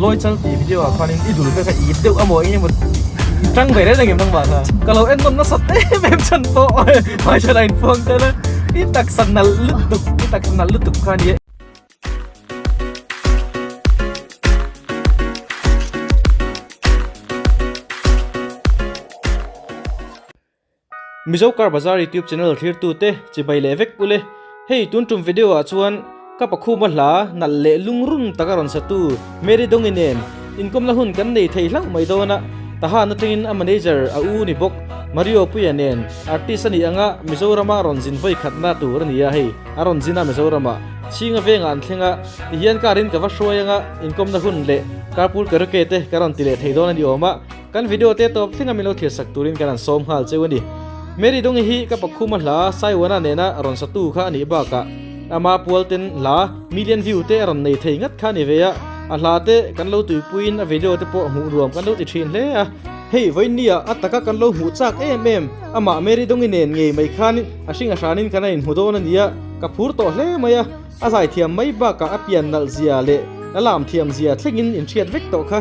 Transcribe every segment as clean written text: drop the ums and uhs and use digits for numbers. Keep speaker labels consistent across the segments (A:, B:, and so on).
A: Lawichal tih video ah khanin i dul vel kha i ip deuh amaw eng emaw i tang ve reng reng em nangmah kha. Ka lo en nawm nasat em em chhan pawh hmaichhan a inpuang tel a, i taksa nalh lutuk, i taksa nalh lutuk kha a ni e. Mizo Car Bazaar YouTube channel thlirtute chibai leh vek ule. Hei tun tum video ah chuan ka pakhuma hla nalh leh lungrun taka rawn satu Mary Dongi nen inkawmna hun kan nei thei hlauh mai dawn a. Tahan atangin a manager a u ni bawk Mario Puia nen artist a nih anga Mizorama rawn zin vawi khatna tur a ni a, hei a rawn zin a Mizoramah Chhinga vengah an thleng a, tihian car in ka va hruai anga inkawmna hun leh carpool karaoke te ka rawn ti leh thei dawn a ni awm a. Kan video te tawp thleng a min lo thlir sak turin kan han sawm nghal cheu a ni. Mary Dongi hi ka pakhuma hla Saiwana nena rawn satu kha a nih bakah ama pualten hla million view te a rawn nei thei ngat kha a ni ve a, a hla te kan lo tuipuiin a video te pawh hmuh nuam kan lo ti thin hle a. Hei vawinia a taka kan lo hmuh chak em em, amah Mary Dongi nen ngei mai khan a hring a hranin kan a inhmu dawn a nia, ka phur tawh hle mai a, a zaithiam mai bakah a pian nalh zia leh a lam thiam zia thlengin inhriat vek tawh kha.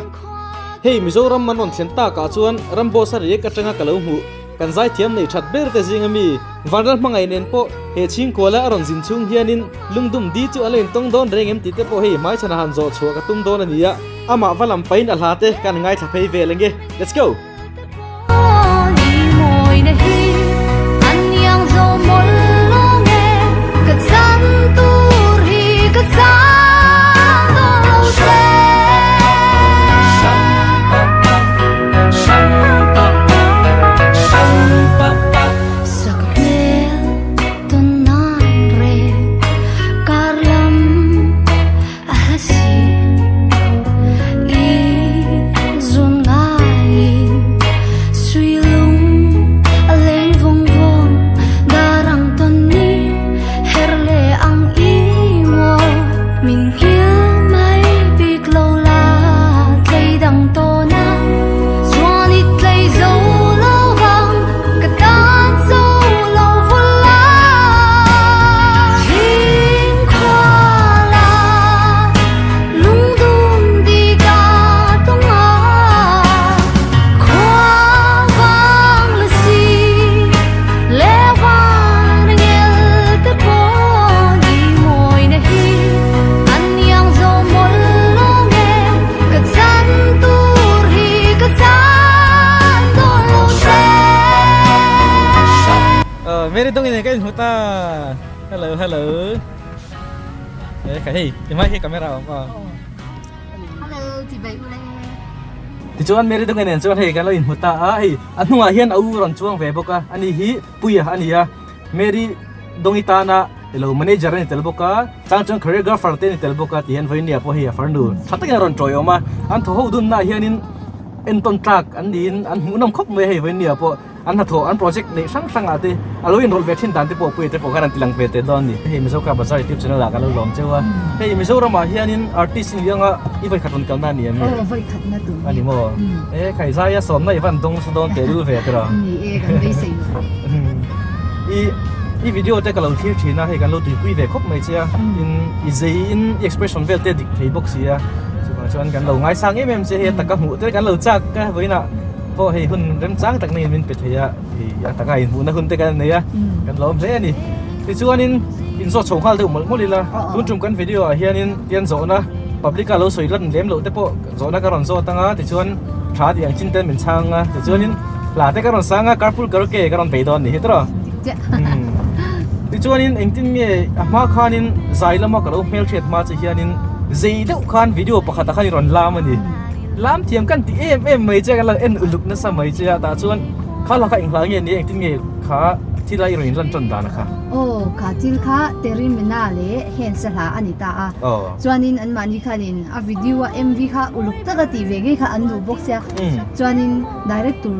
A: Hei Mizoram an rawn thlen takah chuan Ramboss a riak atanga ka lo hmuh. Kan zaithiam nei that ber te zinga mi Vanral hmangaih nen pawh he chhingkuala a rawn zin chhung hianin lungdum di chu a la intawng dawn reng em tih te pawh hei hmaichhana han zawh chhuah ka tum dawn a ni a. Amah va lam pahin a hla te kan ngaithla phei vel ange. Let's go! Mary dawng in ka inhmu ta hello hello e kha hei ti mai hi camera awm a
B: hello chi bai ule
A: tichuan Mary dawng nen chuan hei kan lo inhmu ta a hei a hnungah hian a u rawn chuang ve bawk a ani hi Puia a ni a Mary dawngi tana ilo manager a ni tel bawk a chang chuan choreographer te a ni tel bawk a ti hian vawinia pawh hei a farnu tha takin a rawn tawiawm a an thaw ho dunna ah hianin entawn tlak an niin an hmuhnawm khawp mai a hei vawinia pawh An hnathawh, an project neih hrang hrangah te a lo inrawlh ve thin dan te pawh puia te pawh khan an ti lang ve teh dawn a ni. Hei Mizo Car Bazaar YouTube channel ah kan lo lawm cheu a. Hei Mizoramah hianin artist in lianga i vawikhat rawn kalna a ni em ni?
B: Aw vawikhat na tur.
A: A ni maw? E khai zaia sawmna i van dawng nasa dawn teh lul ve tira.
B: Ni e kan beisei lo.
A: I i video te ka lo thlir thin a, hei kan lo tuipui ve khawp mai che a. Tin i zei in i expression vel te a dik thei bawk si a. Chuvang chuan kan lo ngaisang em em che hei a taka hmuh te kan lo chak a vawiinah. Pawh hei hun remchang tak neiin min pe thei a, hei a taka inhmuhna hun te kan nei a, kan lawm hle a ni. Tichuanin inzawt chho nghal deuh mawlh mawlh ila, tun tum kan video ah hianin tian zawhna public a lo sawi lan lem loh te pawh zawhna ka rawn zawt ang a, tichuan tha tih ang chin ten min chhang a, tichuanin hla te ka rawn sang a, carpool karaoke ka rawn bei dawn a ni hi tawh. Tichuanin engtin nge a hma khanin zai lama ka lo hmelhriat hma che hianin zei deuh khan video pakhat ah khan i rawn lam a ni. Lam thiam kan ti em em mai che a, kan lo en uluk nasa mai che a, tah chuan kha la kha enghlai nge ni engtin nge kha thil a i rawn inlan tan dan a kha?
B: Aw, kha thil kha Terimena leh Hens a hla a ni ta a, chuanin anmahni khanin a video a MV kha uluk taka tih ve ngei kha an duh bawk sia, chuanin director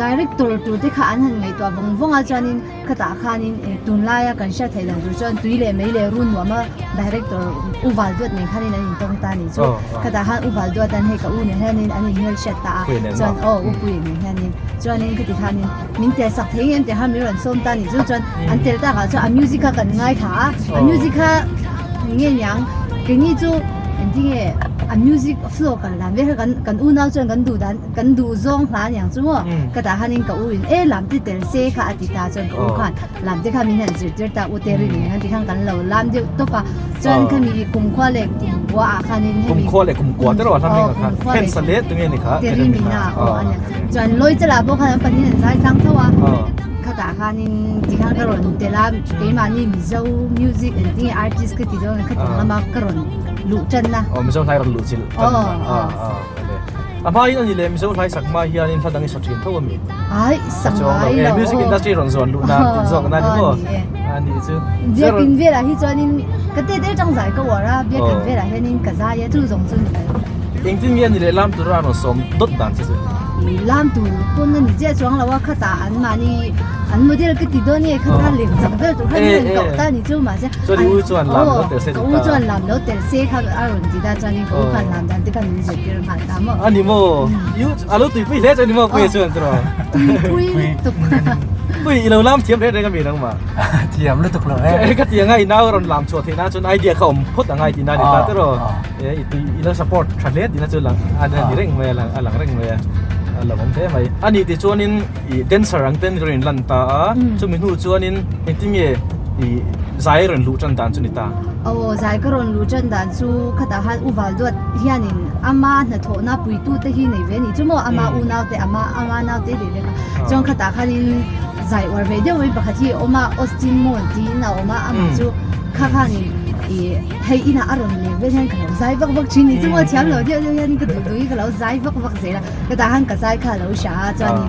B: director tur te kha an han ngaihtuah vawng vawng a, chuanin Khatah khanin tunlaia kan hriat theih dan tur chuan tui leh mei leh run nuama director U Val Duat nen khanin an intawng ta a nih chu. Khatah khan U Val Duat an hei ka u nen hianin an inhmel hriat ta a, chuan aw U Puia nen hianin chuanin khati khanin min tel sak thei ngem tih khan min rawn sawm ta a nih chu. Chuan an tel takah chuan a music kha kan ngaithla a, a music kha nge niang keini chu engtinge. a music flow kal dan vel kha kan kan unau chuan kan duh dan kan duh zawng hla aniang chu maw ka tah khanin ka u in e lam te tel se kha a ti ta chuan ka u khan lam te kha min han zirtir ta u te rin nen khan tikhan kan lo lam deuh tawp a chuan khami kumkhua leh kumkua ah khanin hemi
A: kumkhua leh kumkua te rawh a hla hming ah khan hen sa let tunge ni kha
B: te rin mina aw ania chuan lawi chala pawh khan an pahnih an zai tlang tho a khatah khanin tikhan ka rawn tel a keimahni mizo music engtinge artist ka ti dawn khatin lama ka rawn luh tan a.
A: Aw Mizo hlai rawn luh chilh tan a. Aw aw a hma in ani leh Mizo hlai sak hma hianin hla dang i sa thin tho ami?
B: Ai sak ngai lo.
A: Music industry rawn zawn luh nan tih zawk nan ni maw? A nih chu.
B: Biakin velah hi chuanin ka te te atang zai ka uar a biakin velah hianin ka zai a chu zawng chu ni lo.
A: Engtin nge ani leh lam tura a rawn sawm dawt dan che chu?
B: Lam tur pawn a ni chiah chuang lo a khatah an mahni an model ka ti dawn nge khata lem chak vel tur khan in rawn koh ta ni chu mahse
A: Chuan i u chuan lam lo tel se
B: ka u chuan lam lo tel se kha a rawn ti ta chuanin ka u khan lam dan te kha min zirtir nghal ta maw.
A: A ni maw? I u a lo tuipui hle chuan ni maw Puia chuan chu raw?
B: Tuipui lutuk.
A: Pui i lo lam thiam reng reng a mi nangmah?
C: Thiam lutuk lo e.
A: Ka ti anga i nau rawn lam chhuah theih nan chuan idea kha awm phawt a ngai tihna a ni ta te raw? I tui i lo support tha hle tihna chu lang a ni reng mai a lang a lang reng mai a a lo awm hle mai. A nih tichuanin I dancer ang ten rawn lan ta a, chumi hnu chuanin engtin nge i zai rawn luh tan dan chu ni ta?
B: Aw, zai ka rawn luh tan dan chu khatah khan U Valduat hianin ama hnathawhna puitu te hi nei ve a nih chu maw, ama unau te ama ama nau te leh vek a, chuan khatah khanin zai uar ve deuh mai pakhat hi a awm a, Austin Moon tiin a awm a, amah chu kha khanin i hei inah a rawn leng vel hian ka lo zai vak vak thin ni chu maw, thiam lo deuh deuh hianin ka duh duhin ka lo zai vak vak zel a. Ka tah khan ka zai kha a lo hria a chuanin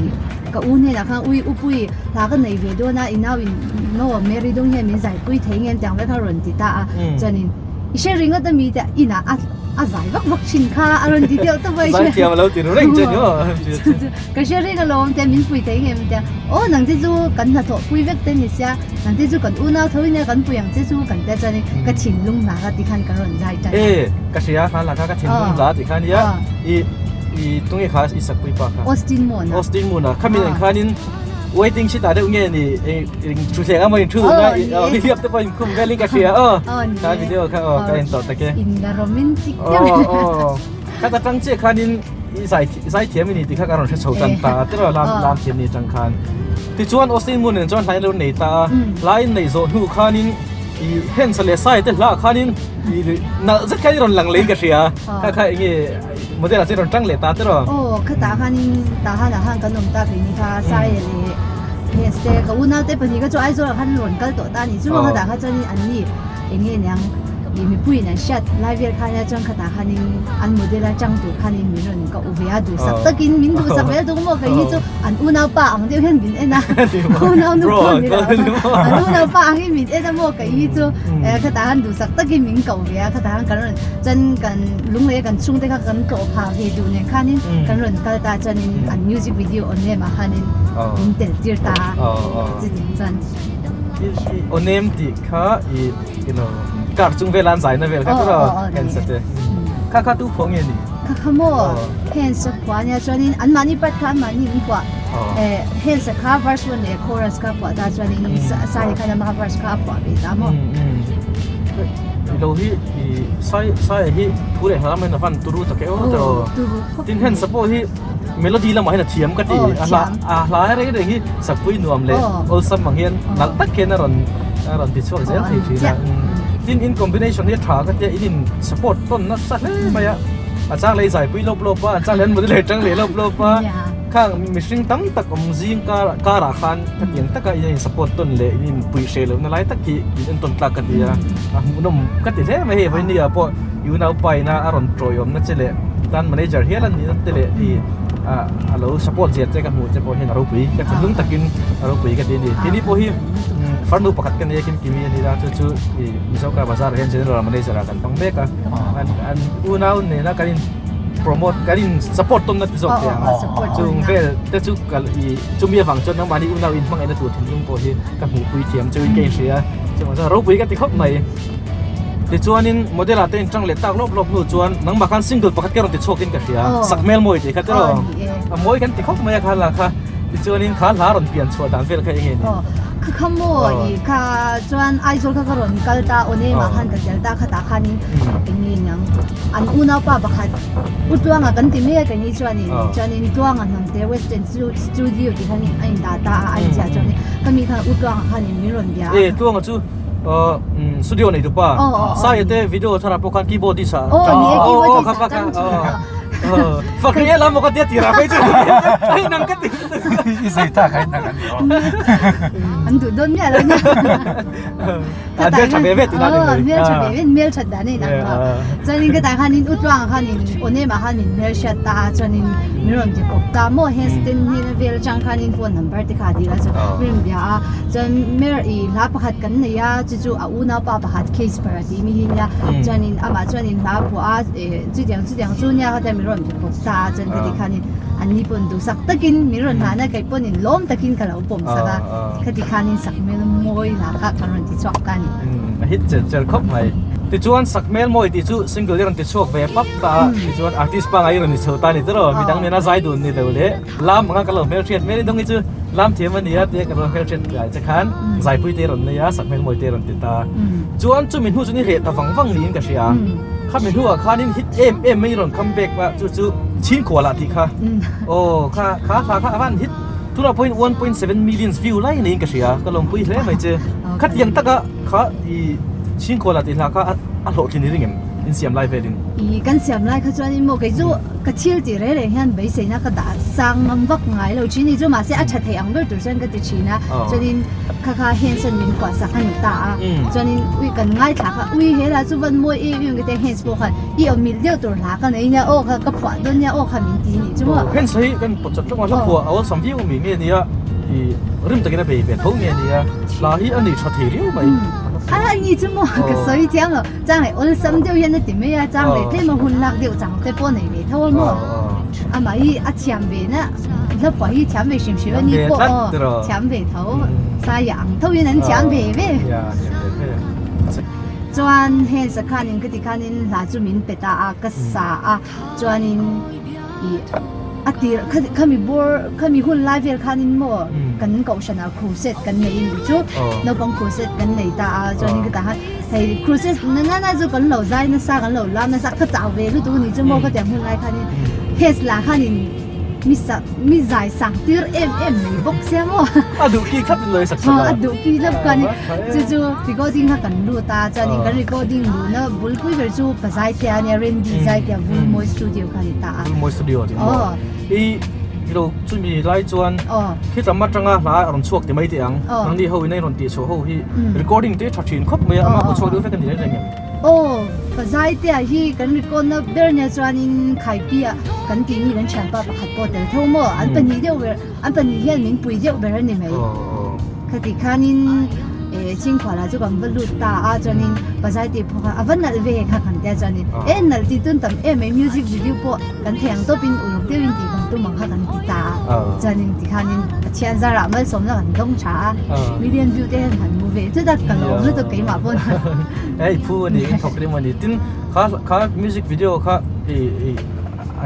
B: ih ka u hnenah khan ui upui hla ka nei ve dawn a i nau in maw Mary dawng hian min zaipui thei nge tiang vek kha rawn ti ta a chuanin i hre ringawt ami tia inah a a zai vak vak thin kha a rawn ti deuh tawp a i hre
A: Zaithiam a lo ti ru reng che ni maw
B: ka hre ring alawm tia min pui thei nge tia aw nang te chu kan hnathawh pui vek te ni sia nang te chu kan unau tho in nia kan pui ang che chu kan tia chuanin ka thinlung hna kha tikhan ka rawn zai tan a.
A: E ka hria hla lah kha ka thinlung hla ti kha nia. I i tunge kha i sakpui pa kha?
B: Austin Moon a.
A: Austin Moon a. Khami nen khanin waiting sheet ah deuh nge ni eng thutthleng emaw in thu dun a i hliap te pawh in khum velin ka hria aw. Kha video kha aw ka en tawh tak e.
B: In la romantic deuh.
A: Aw aw. Kha ta tang chiah khanin i zai zai thiam i ni tih kha ka rawn hre chho tan ta a tiraw lam lam thiam ni atang khan. Tichuan Austin Moon nen chuan hlain lo nei ta a. Hlain neih zawh hnu khanin i hands leh sai te hlah khanin Nalh zet khan i rawn lang leh in ka hria. Kha kha enge model ah chuan i rawn tang leh ta tiraw?
B: Aw khatah khanin Tahan ah khan kan awm ta kei ni kha Saia leh Hens te ka unau te pahnih kha chu Aizawl ah khan rawn kal tawh ta a ni. Chu khatah kha chuanin an ni enge niang ih mipuiin an hriat lai vel khan nia chuan khatah khanin an model a tang tur khanin min rawn ka u ve a duhsak takin min duhsak vel tuk maw kei hi chu an unau pa ang deuh hian min en a unau nu pawh ni lo an unau pa angin min en a maw kei hi chu khatah khan duhsak takin min ko ve a khatah khan kan rawn chuan kan lunglei kan chhungte kha kan tlawh phah ve duh nen khanin kan rawn kal ta chuanin an music video awn em ah khanin min tel tir ta a chutin chuan
A: Awnem tih kha i ilo car chung vela an zaina vel kha tiraw hands te kha kha tu phuah nge ni?
B: Kha kha maw hands a phuah ania chuanin anmahni part kha anmahni an phuah eh hands a kha verse one leh chorus kha a phuah ta chuanin sai khan ama verse kha a phuah ve ta maw.
A: Ilo hi i sai sai hi thu leh hla lamah hian a van turu tak e aw tiraw tin hands a pawh hi melody lamah hian a thiam ka ti a hla a hla reng reng hi sakpui nuam leh awlsam ang hian nalh tak hian a rawn a rawn ti chhuak zel thei thin a tin in combination hi a tha ka tia in in support tawn nasa hle mai a a chang leh i zaipui lawp lawp a a chang leh an model tang leh lawp lawp a khang mihring tam tak awm zing kar karah khan khatiang taka in in support tawn leh in in puih hreh lohna lai tak hi in entawn tlak ka ti a a hmuhnawm ka ti hle mai hei vawinia pawh I unaupa ina a rawn tawiawmna che leh tan manager hial a nihna te leh i a lo support zia che ka hmuh che pawh hian a ropui ka thinlung takin a ropui ka ti a ni. Keini pawh hi farnu pakhat ka nei a Kimkimi a ni a chu chu i Mizoka bazar ah hian general manager ah kan hmang mek a an an unau nena kan in promote kan in support tawnna ti zawk thei ang chung vel te chu kal i chumi avang chuan nangmahni unau in hmangaihna tur thinlung pawh hi ka hmuhpui thiam chauhin ka inhria chuvang chuan ropui ka ti khawp mai. Tichuanin model ah te in tang leh tak lawp lawp hnu chuan nangmah khan single pakhat ka rawn ti chhuak in ka hria sak hmel mawi tih kha tiraw a mawi kan ti khawp mai a kha hla kha tichuanin kha hla rawn pian chhuah dan vel kha eng nge ni.
B: Kha kha maw i kha chuan Aizawl kha ka rawn kal ta aw ne mah khan ka tel ta khatah khanin eng nge niang an unaupa pakhat U Tluanga kan ti mek a ni chuanin chuanin Tluanga hnamte Western Studio tih khan a indah ta a a inchhiah chuanin khami khan U Tluanga khanin min rawn bia a.
A: E Tluanga chu studio nei tupa Saia te video tharah pawh khan keyboardist ah
B: Aw ni e keyboardist ah tang thin a.
A: Fakri e lam maw ka tia tirah phei chu a inang ka ti.
C: I zai tak a inang a ni aw.
B: An duh dawn miah lo nia.
A: A hmel tha ve ve tih dan a ni mai.
B: Hmel tha ve ve hmel that dan a inang lo. Chuanin ka tah khanin U Tluanga khanin aw nemah khan min hmel hriat ta a chuanin min rawn ti kawp ta maw he stand hnena vel atang khanin phone number te kha a dil a chuan min rawn bia a chuan mer i hla pakhat kan nei a chu chu a unaupa pakhat case per a tih mi hi nia chuanin amah chuanin hla a phuah a eh chutiang chutiang chu nia kha chuan min rawn ti kawp ta a chuan ka ti khanin anni pawn duhsak takin min rawn hlan a kei pawnin lawm takin ka lo pawm sak a khati khanin sakhmel mawi lah kha kan rawn ti chhuak ta a ni.
A: A hit cher cher khawp mai. Tichuan sakhmel mawi tih chu single i rawn ti chhuak ve pap ta a, tichuan artist pangai i rawn ni chho ta a ni tiraw, midang nena zai dun ni lo leh lam anga ka lo hmelhriat hmel i dawng hi chu lam thiam a nia tia ka lo hmelhriat tlai che khan zaipui te rawn nei a, sakhmel mawi te rawn ti ta. Chuan chumi hnu chu ni reh ta vang vang niin ka hria. Khami hnuah khanin hit em em mai i rawn come back a, chu chu Chhingkualah tih kha. Aw kha kha hla kha a van hit. Tunah pawhin 1.7 millions view lai niin ka hria, ka lawmpui hle mai che. Khatiang taka kha i Chhingkualah tih hla kha a hlawhtlin i ring em? In siam lai velin.
B: I kan siam lai kha chuanin maw kei chu ka thil tih reng reng hian beiseina ka dah sang ngam vak ngai lo thin ni chu mahse a tha thei ang ber tur chuan ka ti thin a chuanin kha kha hands an min kuah sak a ni ta a chuanin ui kan ngaithla kha ui he lah chu van mawi em em ka tia hands pawh khan i awm mil deuh tur hla ka nei nia aw kha ka phuah dawn nia aw kha min ti nih chu maw.
A: Hands hi kan pawt chat tlawng a hla phuah a awlsam viau mi nge nia i rim takin a bei ve tho nge nia hla hi a nei tha thei riau mai.
B: A ni chu maw ka sawi thiam lo. Chang leh awlsam deuh hian a ti mai a, chang leh tlem a hun lak deuh chang te pawh nei ve tho a maw? Amah hi a thiam ve na, hla pawh hi thiam ve hrim hrim a ni pawh aw, thiam ve tho, saia ang tho in an thiam ve ve. Chuan heng sakhanin ka ti khanin hla chu min pe ta a, ka sa a, chuanin ih a tir khami bawr khami hun lai vel khanin maw kan kohhranah crusade kan nei a nih chu, naupang crusade kan nei ta a, chuanin ka tah khan Hei crusade na na na chu kan lo zai nasa kan lo lam nasa ka chau ve lutuk a ni chu maw ka tiang hun lai khanin hets lah khanin mi sak mi zai sak tir em em mai bawk sia maw
A: a duh ki khat in lo i sak sak a
B: a duh ki hlap khanin chu chu recording kha kan lut a chuanin kan recording luhna bulpui ber chu pa zai te a nia Randy zai te a Vulmawi studio kha a ni ta a
A: Vulmawi studio tih maw i lo chumi lai chuan Khi lam atanga hla a rawn chhuak ti mai teh ang. Nangni ho in a rawn tih chhuah ho hi recording te tha thin khawp mai a, amah pawh chhuak deuh vek a ni reng reng em?
B: Aw, ka zai te ah hi kan record na ber nia chuanin Khaipi ah kan tih mi kan thianpa pakhat pawh tel tho maw? An pahnih deuh ber, an pahnih hian min pui deuh ber a ni mai. Khati khanin Chhingkhualah chu kan va lut ta a, chuanin Pazai tih pawh kha a va nalh ve kha kan tia chuanin e nalh tih tun tam em mai music video pawh kan thei ang tawpin uluk deuhin tih kan tum ang kha kan ti ta a, chuanin tikhanin Pathian zarah malsawmna kan dawng tha a, million view te hian han hmu ve thut a, ka lawm lutuk keimah pawn.
A: Hei phu a ni, in thawk rim a ni. Tin, kha kha music video kha i i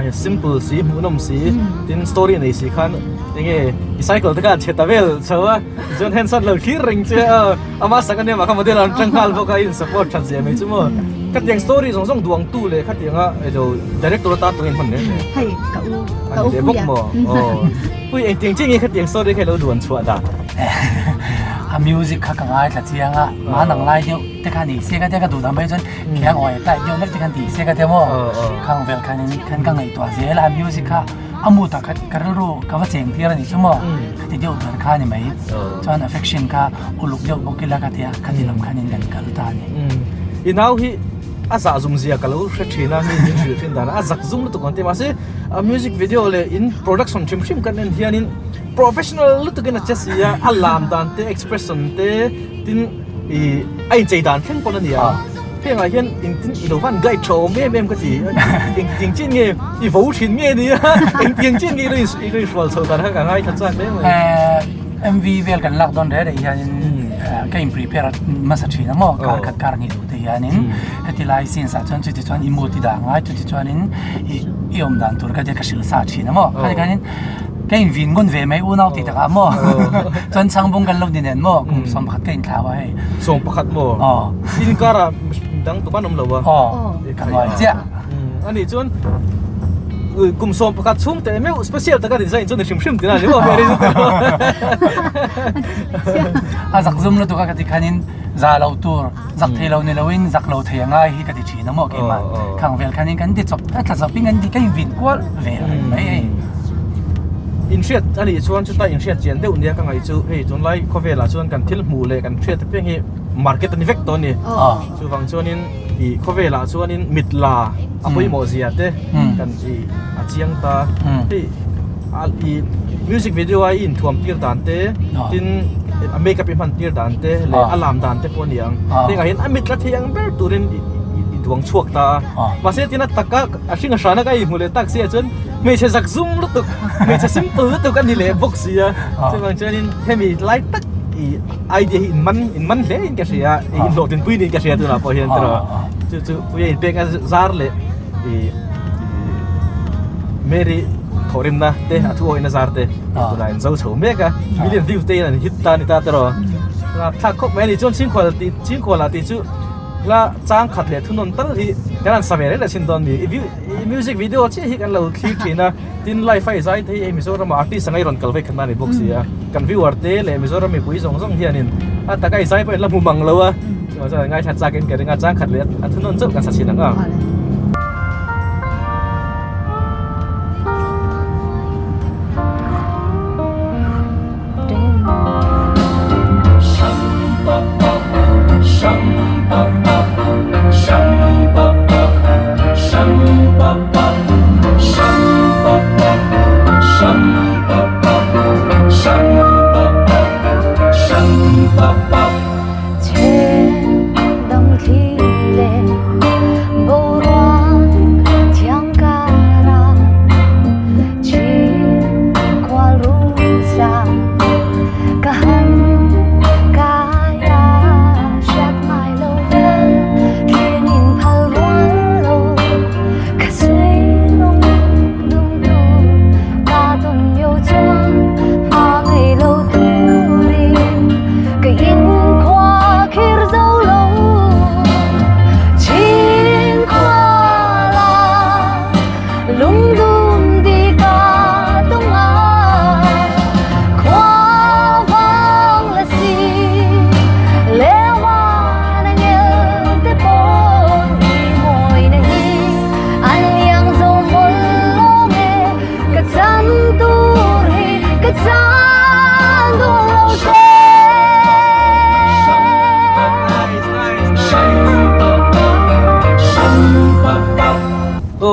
A: a simple si, hmuhnawm si, tin story nei si khan enge i cycle te kha a chhe ta vel chho a, tichuan hands an lo thlir reng che a, ama sak ania mah kha model an tang nghal bawk a, i in support that zia mai chu maw. Khatiang story zawng zawng duangtu leh khatianga ilo director atan tawng in hman reng reng.
B: Hei ka u, ka u
A: puia. Bawk maw? Aw. Pui engtiang chiah nge khatiang story kha ilo duan chhuah dah?
C: A music kha ka ngaithla chiang a, mahni ang lai deuh te kha ni se ka tia ka duh dan mai chuan khiang awi type deuh hlek te khan ti se ka tia maw khang vel khanin khan ka ngaihtuah zel a music kha a mood ah kha ka rilru ka va cheng tir a nih chu maw khati deuh ber kha a ni mai chuan affection kha uluk deuh bawk ila ka tia khati lam khanin kan kal ta a ni.
A: I nau hi a zah zum zia ka lo hre thin a mi min hrilh thin dan a zak zum lutuk ang ti mahse a music video leh in production hrim hrim kan en hianin professional lutukin a che si a a lam dan te expression te tin Ih a inchei dan thleng pawn a ni a, hengah hian engtin i lo van guide tha awm em em ka ti, engtiang chian nge i vo thin nge ni a, engtiang chian nge i lo inhrual chho dan kha ka ngaithla chak hle mai.
C: MV vel kan lak dawn reh reh hianin ka in prepare hmasa thin a maw, kar khat kar hnih duh te hianin heti lai scenes ah chuan chuti chuan i mood i dah ngai chuti chuanin i awm dan tur kha ka hrilh sa thin a maw, khati khanin. Ka invin ngun ve mai unau ti takah maw? Chuan chhangbung kan lo ni nen maw? Kum 11 ka inthlau a hei.
A: 11 maw? Aw. Inkarah dang tuman awm lo a.
C: Aw. Ka nuai chiah.
A: Ani chuan kum 11 chhung teh meuh special taka design chu ni hrim hrim tina ni maw?
C: A zak zum lutuk a ka ti khanin za lo tur zak thei lo ni loin zak lo thei a ngai hi ka ti thin a maw keimah khang vel khanin kan ti chawp a tla chawpin kan ti ka invin kual ve reng mai hei.
A: Inhriat a nih chuan chuta inhriat chian deuh nia ka ngaih chu hei tunlai khawvelah chuan kan thil hmuh leh kan hriat apiang hi market a ni vek tawh a ni. Chuvang chuanin ih khawvelah chuanin mit la a pawimawh zia te kan ih a chiang ta hei a ih music video a i inthuam tir dan te tin a makeup i hman tir dan te leh a lam dan te pawh a ni ang hengah hian a mit la thei ang ber turin i duang chhuak ta a mahse tina taka a hring a hrana ka inhmu leh tak si ah chuan hmeichhe zak zum lutuk hmeichhe simple lutuk a ni leh bawk si a chuvang chuanin hemi lai tak ih idea hi in man in man hle in ka hria a in hlawhtlinpui niin ka hria tunah pawh hian tiraw chu chu puia inpek a zar leh ih Mary thawhrimna te a thu awihna zar te tunah in zo chho mek a million view te in an hit ta a ni ta tiraw thlak khawp mai a ni chuan chhingkhual tih chhingkhual ah tih chu hla chang khat leh thunawn tal hi kan han sa ve reng leh chin dawn a ni i music video chiah hi kan lo thlir thin a tin live a i zai te hi hei Mizoram ah artist anga i rawn kal vei khat na a ni bawk si a kan viewer te leh Mizoram mipui zawng zawng hianin a taka i zai pawh in la hmu mang lo a chuvang chuan ngaithla chak in ka ring a chang khat leh a thunawn chauh kan sa chhin ang a.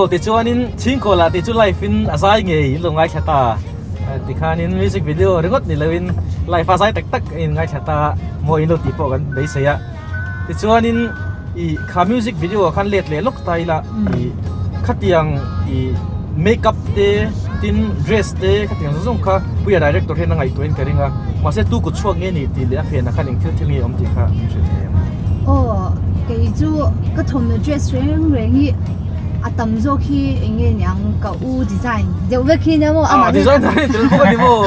A: Aw tichuanin chhingkawlah tih chu live in a zai ngei in lo ngaithla ta tikhanin music video ringawt ni loin live a zai tak tak a in ngaithla ta maw in lo tih pawh kan beisei a. Tichuanin ih kha music video ah khan let leh lawk ta ila ih khatiang ih makeup te tin dress te khatiang zawng zawng kha puia director hian a ngaihtuah in ka ring a mahse tu kut chhuak nge ni tih leh a phenah khan eng thil thil nge awm tih kha min hrilh thei ang.
B: Aw kei chu ka thawmhnaw dress reng reng hi a tam zawk hi eng nge niang ka u design deuh vek hi nia maw
A: amah design a ni tel bawk a ni maw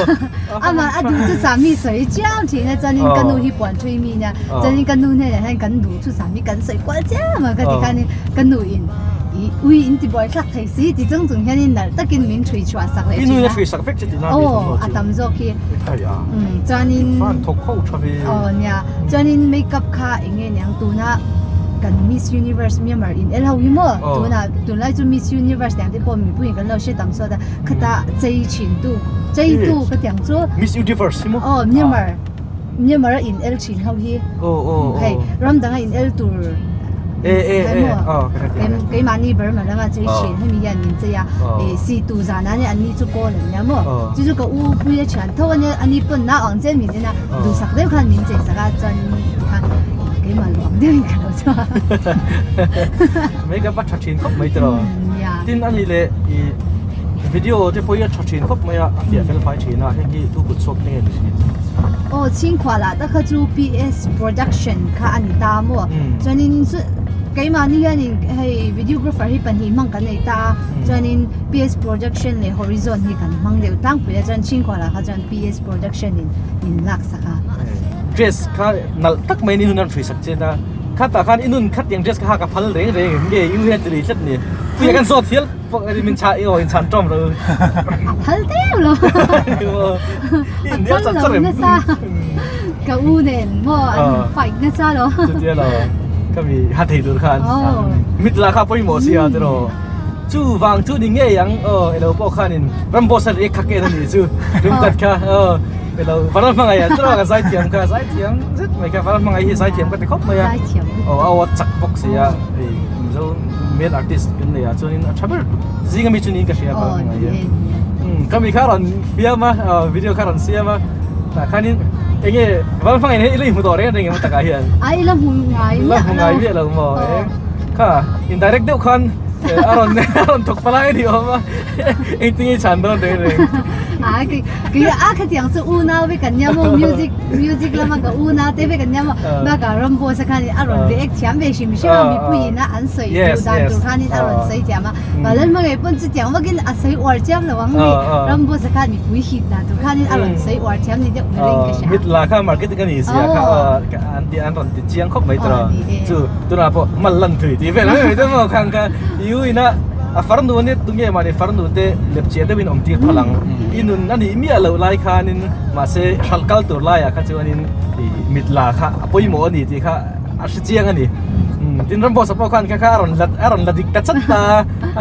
B: amah a duh chu sahmi sawi chiam thin a chuanin ka nu hi puan thui mi nia Chuanin ka nu hnenah hian kan duh thu sam hi kan sawi kual chiam a ka ti khanin ka nu in ih ui in ti buai thlak thei si ti chung chung hianin nalh takin min ṭhui chhuah sak leh ṭhin a.
A: I nu in a ṭhui sak vek che tihna a ni
B: Aw a tam zawk hi. Umm chuanin
A: Fan thawk ho ṭha ve.
B: Aw nia chuanin makeup kha eng nge niang tuna kan Miss Universe Myanmar in el ho hi maw tunah tunlai chu Miss Universe tiang te pawh mipui in kan lo hre tam sawt a khata chei ṭhin tu chei tu ka tiang chu.
A: Miss Universe hi maw?
B: Aw Myanmar. Myanmar a in el thin ho hi hei ram dang a in el tur keimahni Burma lama chei thin hemi hian min chei a si tu zan ah an ni chu kawl an nia maw chu chu ka u pui a thian tho ania ani pawn nau ang chen min en a duhsak deuh khan min chei sak a chuan kha keimah luh ang deuhin ka lo chhuak
A: Makeup a tha thin khawp mai tiraw tin ani leh ih video te pawh hi a tha thin khawp mai a a fiah fel fai thin a heng hi tu kut chhuak te nge ni thin.
B: Aw chhingkhual ah tak kha chu PS production kha a ni ta maw chuanin chu. Keimahni hianin hei videographer hi pahnih hmang kan nei ta a, chuanin PS Production leh Horizon hi kan hmang deuh tlangpui a, chuan Chhingkualah kha chuan PS Production in min laksak a.
A: Dress kha nalh tak mai in i nun a rawn hruisak che a, khatah khan i nun khatiang dress kha hak a phal reng reng em nge i u hian ti lui tlat ni? Puia kan zawt hial pawh min chah i aw in chhan tawm lo.
B: A phal deuh lo. A phal lo nasa. Ka u nen maw an fight nasa lo.
A: Chutia lo. Ka mi ha thei tur khan. Mit la kha pawimawh sia tiraw. Chu vang chu ni ngei ang aw elo pawh khanin Ramboss a react kha ken a nih chu. Tumkhat kha aw elo Vanal hmangaih ah tiraw ka zaithiam kha zaithiam zet mai kha Vanal hmangaih hi zaithiam ka ti khawp mai a. Aw a aw a chak bawk sia hei Mizo male artist kan nei ah chuanin a tha ber zing ami chu niin ka hria Vanal hmangaih hi. Ka mi kha a rawn fiam a video kha a rawn siam a tah khanin enge Vanal hmangaih hi i la inhmu tawh reng reng em takah hian.
B: A i la hmu ngai miah lo.
A: I la hmu ngai miah lo maw kha indirect deuh khan A rawn a rawn thawk palai a ni awm a, engtin nge i chhan dawn reng reng?
B: A kei kei a khatiang chu unau vek an nia maw music music lama ka unau te vek an nia maw bakah Ramboss a khanin a rawn react thiam ve hrim hrim a mipui in a an sawi duh dan tur khanin a rawn sawi thiam a Vanlalhma ngei pawn chutiang vakin a sawi uar chiam lo ang ni Ramboss a khan mipui hip dan tur khanin a rawn sawi uar thiam ni deuh berin ka hria.
A: Mit la kha marketing a ni sia kha an ti an rawn ti chiang khawp mai tawh chu tunah pawh mal lan thui tih vel mai mai te maw khang kha i u ina a farnu ania tunge mahni farnu te lepchiah deuhin awm tir phal ang i nun a nih miah loh lai khanin mahse hralh kal tur laiah kha chuanin ih mit la kha a pawimawh a ni tih kha a hre chiang a ni tin Ramboss pawh khan kha kha a rawn la a rawn la dik ta chat ta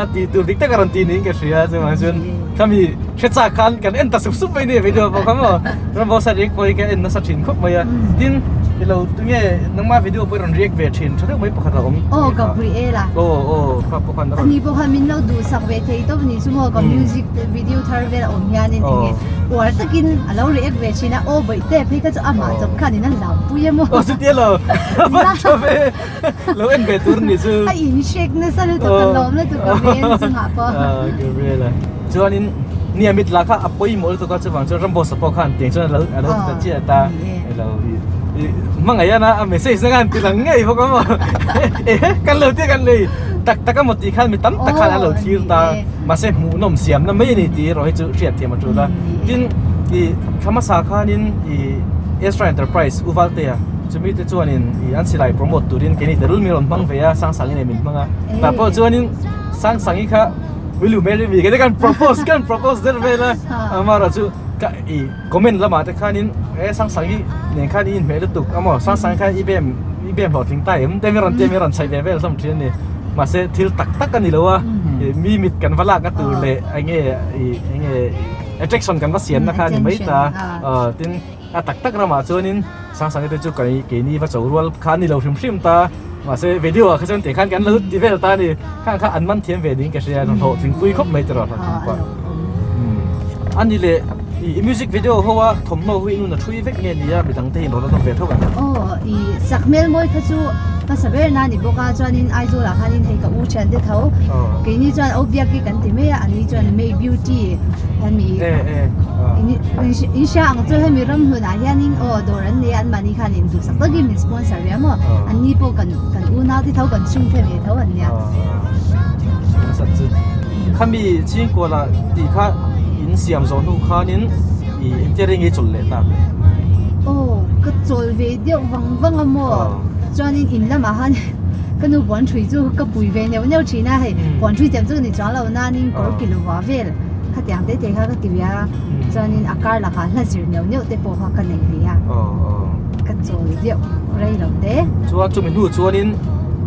A: a tih tur dik tak a rawn ti niin ka hria chuvang chuan khami hre chak khan kan en ta sup sup mai a ni video pawh kha maw Ramboss a react pawh hi ka en nasa thin khawp mai a tin ilo tunge nangma video pawh i rawn react ve thin tha deuh mai pakhat a awm
B: Aw Gabriela
A: aw aw kha pawh khan a rawn
B: Ani pawh khan min lo duhsak ve thei tawp ni chu maw ka music video thar vel a awm hianin enge uar takin a lo react ve thin a aw bawihte phei kha chu amah chawp khanin a lampui emaw
A: Aw chutia lo tha ve lo en ve tur ni chu
B: A in shake nasa lutuk ka lawm lutuk ka ve en chungah pawh
A: Gabriela chuanin nia mit lah kha a pawimawh lutuk a chuvang chuan Ramboss pawh khan tiang chuan a lo ti ta chiah ta ilo hmangaih a a message na khan ti lang ngei bawk a maw ehe kan lo tia kan lei tak tak a maw tih khan mi tam tak khan a lo thlir ta mahse hmuhnawm siamna mai a ni tih erawh hi chu hriatthiam a tul a tin ih thla hmasa khanin ih Ezra Enterprise U Valtea chumi te chuanin ih an silai promote turin keini te rul min rawn hmang ve a Sangsangi nen min hmang a tah pawh chuanin Sangsangi kha Will you marry me kete kan propose kan propose der vel a amarawh chu ka i comment lamah te khanin e Sangsangi nen khan i inhmeh lutuk amaw Sangsangi khan i bem i bem hlawhtling ta em te mi rawn tia mi rawn chhaih ve vel hlawm thin a ni mahse thil tak tak a ni lo a mi mit kan va lak na tur leh enge i enge attraction kan va siam na kha a ni mai ta tin A tak tak ramah chuanin Sangsangi te chu keini va cho rual kha a ni lo hrim hrim ta. Mahse video ah kha chuan tih khan kan lo ti vel ta a ni. Khang kha an man thiam ve ding ka hria, rawn hlawhtlingpui khawp mai tiraw hlawhtling pah. A ni leh i music video ho a thawmhnaw hi inun a thui vek nge nia midang te hi in rawn la nawm ve tho ang.
B: Aw i sakhmel mawi kha chu hmasa ber na ni bawk a chuanin Aizawl ah khanin hei ka u thian te tho keini chuan o biak hi kan ti mai a ani chuan May Beauty hemi In hria ang chu hemi ram hlunah hianin aw dawr an nei a anmahni khan in duhsak takin min sponsor ve a maw anni pawh kan kan unau te tho kan chhungte ve tho an nia.
A: Khami chhingkuala tih kha in siam zawh hnu khanin i engtia ring i chawl leh tak?
B: Aw ka chawl ve deuh vang vang a maw chuanin in lamah khan ka nu puan ṭhui chu ka pui ve neuh neuh ṭhin a hei puan ṭhui tiang chu ka ni chuang lo nanin kawr kilova vel Khatiang te te kha ka ti ve a, chuanin a kar lakah hla zir neuh neuh te pawh kha ka nei ve a, ka chawi deuh rei lo te.
A: Chuan chumi hnu chuanin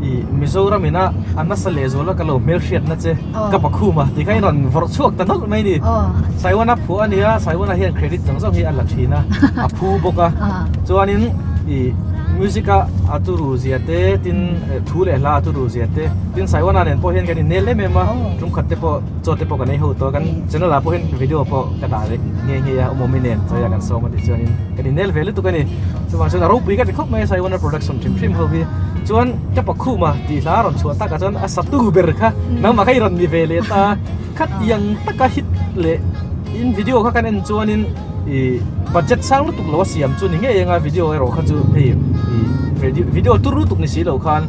A: i Mizoram ina a nasa leh zual a ka lo hmelhriatna che ka pakhum a ti kha i rawn vawrh chhuak ta nawlh mai ni. Saiwana phuah a nia, Saiwana hian credit zawng zawng hi a la thin a, a phu bawk a. Chuanin i music a a turu zia te tin thu leh hla a turu zia te tin Saiwana nen pawh hian kan innel em em a, tumkhat te pawh Chaw te pawh kan ei ho tawh a, kan channel ah pawh hian video pawh ka dah leh nghe nghe a, awmawmi nen chaw hian kan sawm a tih chuanin kan innel ve lutuk a ni. Chuvang chuan a ropui ka ti khawp mai a, Saiwana production hrim hrim ho hi. Chuan ka pakhum a tih hla a rawn chhuah takah chuan a satu ber kha nangmah kha i rawn ni ve leh ta a, khatiang taka hit leh in video kha kan en chuanin ih budget sang lutuk lo a siam chu ni ngei ang a, video erawh kha chu hei ih. Video turu tuk ni si lo khan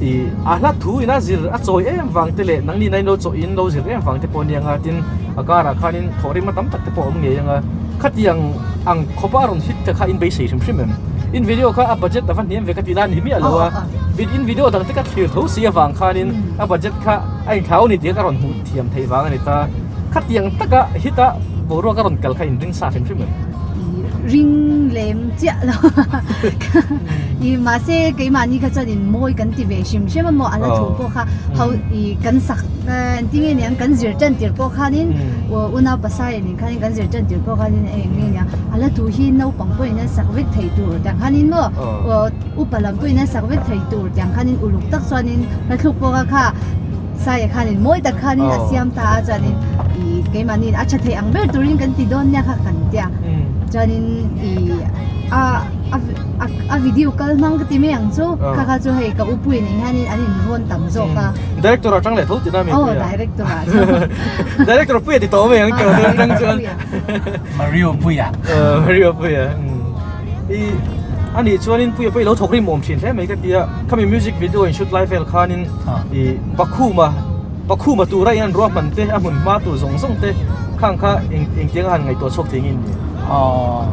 A: i a hla thu ina zir a chawi em vang te leh nangni na in lo chaw in lo zir em vang te pawh ania nga tin a karah khanin thawhrim a tam tak te pawh a awm ngei anga khatiang ang khawpa a rawn hit te kha in beisei hrim hrim em? In video kha a budget a va hniam ve ka tih nan ni miah lo a in video dang te ka thlir tho si avang khanin a budget kha a inthlau a ni tih ka rawn hmuh thiam theih vang a ni ta. Khatiang taka hita boruak a rawn kal kha in ring sa hrim hrim em?
B: Ring lem chiah lo i mahse keimahni kha chuan in mawi kan ti ve hrim hrim a maw a la thu pawh kha ho i kan sak engtin nge niang kan zir tan tir pawh khanin unau pasai nen khanin kan zir tan tir pawh khanin eng nge niang a la thu hi naupang pawhin an sak vek thei tur tiang khanin maw upa lam pawhin an sak vek thei tur tiang khanin uluk tak chuanin hla thluk pawh kha kha Saia khanin mawi tak khanin a siam ta a chuanin ih keimahniin a tha thei ang ber turin kan ti dawn nia kha kan tia chuanin ih a a a video kal hmang ka ti mai ang chu kha kha chu hei ka u pui nen hianin an inrawn tam zawk a.
A: Director atang leh tho tina mi
B: puia. Aw director ah chuan.
A: Director puia ti tawh mai ang ka atang chuan.
C: Mario puia.
A: Mario puia. Ih ani chuanin puia pawh i lo thawk rim awm thin hle mai ka tia khami music video in shoot lai vel khanin ih Pakhuma Pakhuma tura in an ruahman te a hmun hma tur zawng zawng te khang kha eng engtiang a han ngaihtuah chhuak thei nge ni?
C: Aw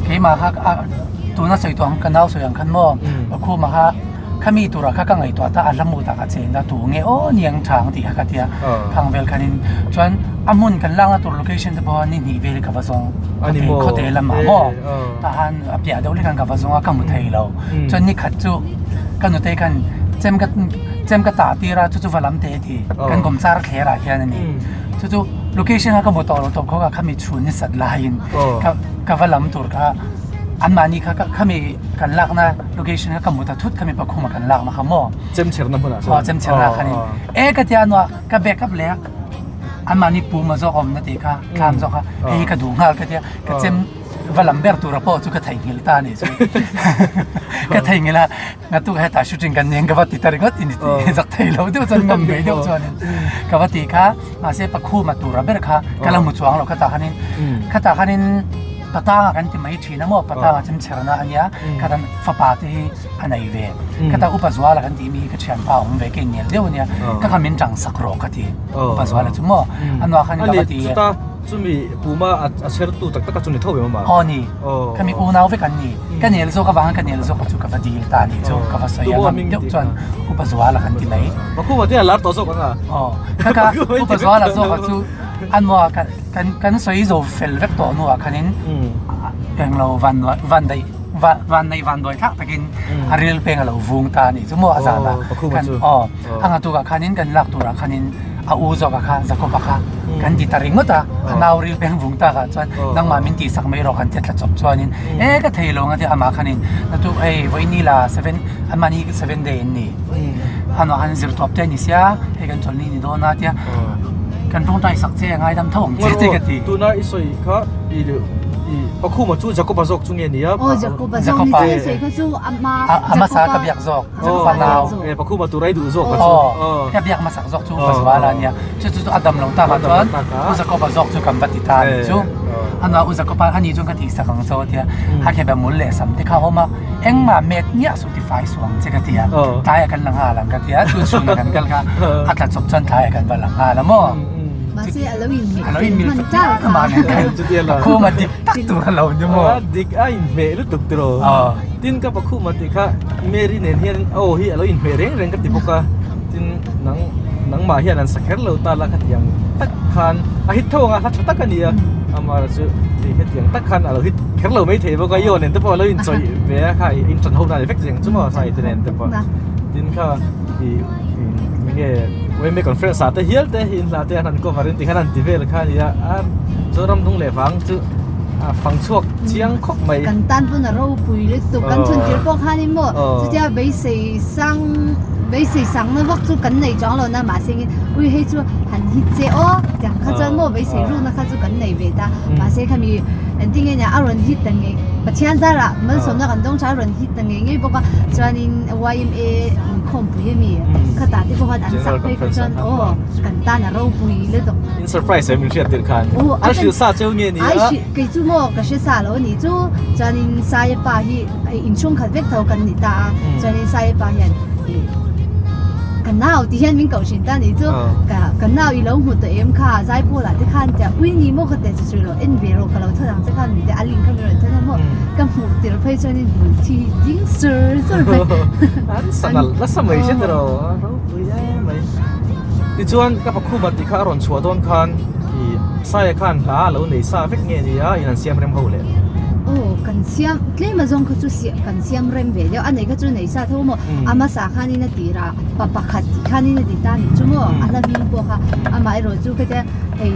C: keimah kha a tuna sawi tawh ang ka nau sawi ang khan maw Pakhuma kha khami tura kha ka ngaihtuah ta a hla mut ah ka chen a tu nge aw niang tha ang tih kha ka tia khang vel khanin chuan a hmun kan lakna tur location te pawh ni hnih vel ka va zawng khawte lamah maw tahan a piah deuh lek khan ka va zawng a ka hmu thei lo chuan ni khat chu ka nutei khan chem ka chem ka tah tir a chu chu va lam teh ti kan kawm char thler ah hian a ni chu chu location a ka hmu tawh lo tawp khawk a khami chhun ni sat laiin ka ka va lam tur kha anmahni kha khami kan lakna location kha ka hmu ta thut khami pakhuma kan lakna kha maw
A: chem chherna hmunah chuan
C: aw chem chherna khanin e ka tia nuah ka back up leh a anmahni puma zawk awmna tih kha thlam zawk kha hei hi ka duh nghal ka tia ka chem va lam ber tura pawh chu ka theihnghilh ta a nih chu ka theihnghilh a ngatu hetah shooting kan nen ka va ti ta ringawt in ti zak thei lo deuh chuan ngam ve deuh chuanin ka va ti kha mahse pakhuma tura ber kha ka la hmu chuang lo khatah khanin khatah khanin patanga kan ti mai thin a maw patanga chem chherna a nia khatan fapa te hi a nei ve khata upa zuala kan tih mi hi ka thianpa a awm ve ka inel deuh a nia ka kha min tang sak rawh ka ti upa zuala chu maw a nuah khan ka va ti
A: Chumi puma a chhertu tak tak a chu ni tho em ama?
C: Aw ni. Khami unau vek an ni. Ka nel zawk avanga ka nel zawk chu ka va dil ta ni chu ka va sawi a ngam deuh chuan Upa Zuala kan ti mai.
A: Pakhuma te a lar tawh zawk ang a?
C: Aw. Kha ka Upa Zuala zawk a chu an maw kan kan sawi zo fel vek tawh hnuah khanin englo van van daih van neih van dawi thlak takin a ril peng a lo vung ta a nih chu maw a zan a
A: Pakhuma chu.
C: Aw. A ngatukah khanin kan lak turah khanin a u zawk a kha Jacob-a kha kan ti ta ringawt a, a nau ril peng vung tak ah chuan nangmah min tihsak mai rawh kan ti a tla chawp chuanin e ka thei lo ang a ti a amah khanin natu hei vawiini la seven anmahni seven day an ni anah khan zirtawp te a ni sia hei kan chawlhni ni dawn a tia kan tawngtai sak che a ngaidam tho ang che te ka ti.
A: Tuna i sawi kha i Pakhuma chu Jacob-a zawk chu nge ni a?
B: Aw Jacob-a zawk ni chu i sawi kha chu ama
C: a hmasa ka biak zawk. Jacob-a nau.
A: E Pakhuma tur ai duh zawk a chu.
C: Aw ka biak hmasak zawk chu Upa Zuala a nia. Chu chu chu a dam lo tak ah chuan U Jacob-a zawk chu kan va ti ta a nih chu. A nua U Jacob-a ani chuan ka tihsak ang chaw a tia. A khe bia mul leh sam te kha a awm a. Engmah met miah suh ti fai suh ang che ka ti a. Tlaiah kan la nghal ang ka ti a. Chu chhunah kan kal kha a tla chawp chuan tlaiah kan va la nghal a maw.
B: Mahse a lo inhmeh fel hman tar kha.
C: Pakhuma dik tak tur a lo ni maw.
A: Dik a inhmeh lutuk tiraw. Tin ka Pakhuma tih kha Mary nen hian aw hi a lo inhmeh reng reng ka ti bawk a. Tin nang nangmah hian an sa kher lo ta la khatiang tak khan a hit tho ang a hla tha tak a ni a. Amah chu hetiang tak khan a lo hit kher lo mai thei bawk a. I aw nen te pawh a lo inchawih ve a kha in ṭan ho na ni vek zeng chu maw sai te nen te pawh. Tin kha ih enge yma conference ah te hial te in hla te an han cover in tikhan an ti vel kha a ni a. A Zoram dung leh vang chu a fang chhuak chiang khawp mai.
B: Kan tan pawn a ropui lutuk kan chhun tir pawh khanin maw chutia beisei sang beisei sangna vak chu kan nei chuang lo na mahse engin ui hei chu han hit che aw tiang kha chuan maw beisei rukna kha chu kan nei ve ta mahse khami engtin nge nia a rawn hit ta ngei Pathian zarah malsawmna kan dawng tha a rawn hit ta ngei ngei bawk a chuanin yma. Inkhawmpui a mi khatah te pawh khan an sak phei kha chuan aw kan tan a ropui lutuk.
A: In surprise em min hriat tirh khan an hrilh sa cheu nge ni a?
B: Ai hrilh kei chu maw ka hre sa lo a nih chu chuanin Saia pa hi inchhung khat vek tho kan ni ta a chuanin Saia pa hian ih ka nau ti hian min koh thin ta a nih chu ka ka nau i lo hmu tawh em kha Zaipawlah te khan tia ui ni maw ka tia chu chu lo en ve rawh ka lo thawn ang che khan mite a link kha min rawn thawn a maw ka hmuh tirh phei chuanin hmul thi ding sur sur mai.
A: An sa nalh nasa mai hre tiraw a ropui em mai. Tichuan ka Pakhuma tih kha a rawn chhuah dawn khan ih Saia khan hla a lo nei sa vek nge ni a in an siam rem ho leh.
B: Aw kan siam tlem a zawng kha chu siam kan siam rem ve deuh a nei kha chu nei sa tho maw a hmasa khanin a tir a pa pakhat tih khanin a ti ta nih chu maw a hla hming pawh kha amaherawh chu khatia hei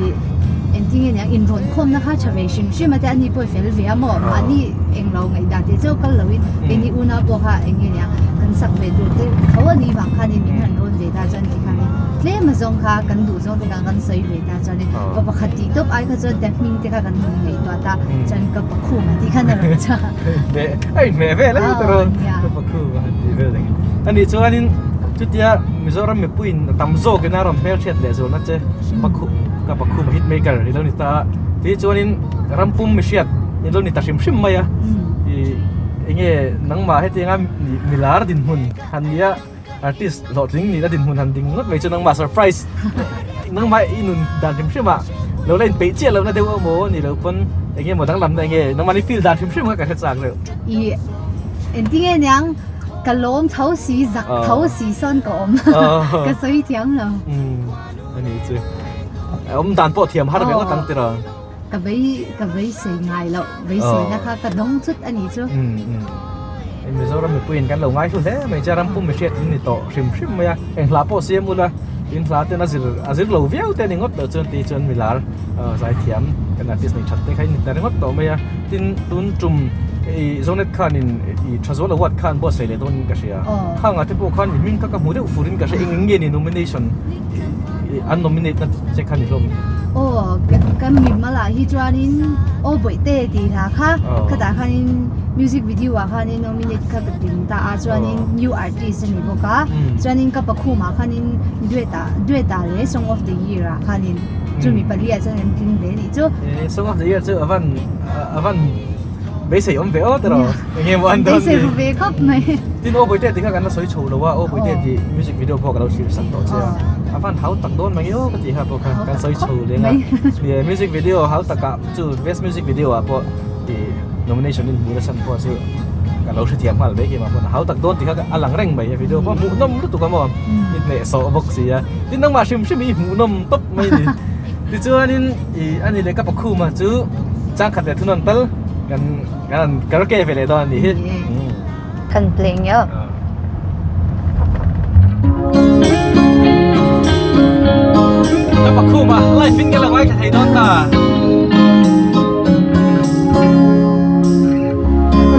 B: engtin nge niang inrawn khawmna kha tha ve hrim hrim a te ani pawh i fel ve a maw mahni englo ngaihdan teh chauh kal loin keini unau pawh kha eng nge niang kan sak ve tur te tho a nih vang khanin min han rawn ve ta chuan ti khanin tlem a zawng kha kan duh zawng te kha kan sawi ve ta chuanin pa pakhat tih tawp ai kha chuan ta hming te kha kan han ngaihtuah ta chuan ka pakhum a tih khan a rawn chhuak
A: a inhmeh vel a ni tawh ka pakhum a han tih vel ang ani chuanin chutia Mizoram mipuiin a tam zawkin a rawn hmelhriat leh zualna che Pakhum ka Pakhum a hit maker i lo ni ta a tih chuanin rampum mihriat i lo ni ta hrim hrim mai a ih enge nangmah hetianga milar dinhmun han nia artist hlawhtling nihna dinhmun han ding ngawt mai chu nangmah surprise nangmah i nun dan hrim hrim ah lo la inpeih chiah lohna deuh emaw ni lo pawn enge maw danglamna enge nangmah ni feel dan hrim hrim kha ka hre chak reuh.
B: Ih engtinge niang Ka lawm tho si, zak tho si sawn ka awm. Ka sawi thiam lo.
A: A ni chu. Awm dan pawh thiam har ve ngawt ang tiraw.
B: Ka bei ka beisei ngai loh, beiseina kha ka dawng thut a ni chu.
A: Mizoram mipuiin kan lo ngai hlu hle mai che, ram pum mihriat in ni tawh hrim hrim mai a. Eng hla pawh siam ula, in hla ten a zir a zir lo viau te a ni ngawt loh chuan tih chuan milar zaithiam kan artist nei that te kha in ni ta ringawt tawh mai a. Tin tun tum i Zonet khanin i Thazual Award khan buatsaih leh dawn in ka hria. Khangah te pawh khan i hming kha ka hmu deuh fur in ka hria eng eng nge ni nomination an nominate na che kha ni hlawm.
B: Aw ka mimal ah hi chuanin Aw Bawihte tih hla kha khatah khanin music video ah khanin nominate kha ka tling ta a chuanin new artist a ni bawk a chuanin ka pakhumah khanin duet ah duet ah leh song of the year ah khanin chumi pali ah chuan an tling ve a nih chu.
A: Song of the year chu avan avan beisei awm ve aw tiraw enge maw an dawn ni.
B: Beisei ru ve khawp mai.
A: Tin aw Bawihte tih kha kan la sawi chho lo a aw Bawihte tih music video pawh ka lo thlir sak tawh che a avan hau tak dawn mai aw ka tih kha pawh kha kan sawi chho leng a music video hau takah chu best music video ah pawh ih nomination in hmuh nasa pawh chu ka lo hrethiam nghal mai keimah pawn a hau tak dawn tih kha a lang reng mai a video pawh hmuhnawm lutuk a maw i hnehsawh bawk si a tin nangmah hrim hrim hi hmuhnawm tawp mai a ni tichuanin ih ani leh ka pakhuma chu changkhat leh thunawn tal kan kan karaoke ve leh dawn a nih hi.
B: Kan play ngeuh.
A: Ka pakhuma live in ka lo ngaithla thei dawn ta.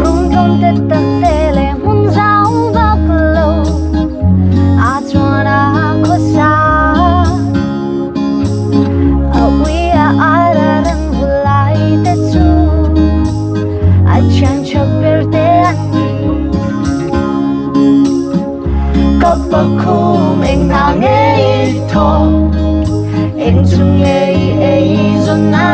D: Rum tlawm te tak te leh hmun zau vak lo a chuan a khawsa a ui a ar a rem vulai te chu a thian tha ber te an ni. Ka pakhum eng hna nge i thawk eng chu nge i ei zawn na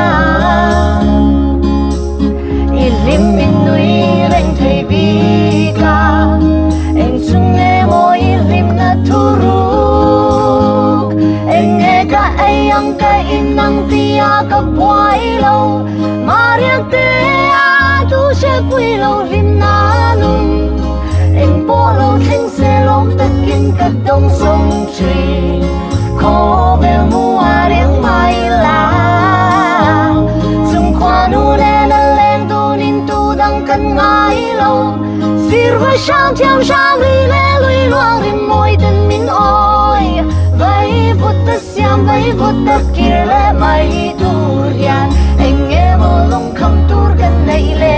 D: i hlim i nui reng thei bik a eng chu nge maw i hlim na thu ruk eng nge ka ei ang ka in ang tia ka buai lo Mariang te a tu hre pui lo hlim na nun eng pawh lo thleng se lawm takin ka dawng sawng thin khawvel mu a riang mai la chung khuanu nen a leng tunin tu dang kan ngai lo sir vai sang thiam sang ri le lui luang rim mawi ten min awi vai vut ta Siam vai vut tak kir leh mai tur hian eng nge maw lungkham tur kan neih le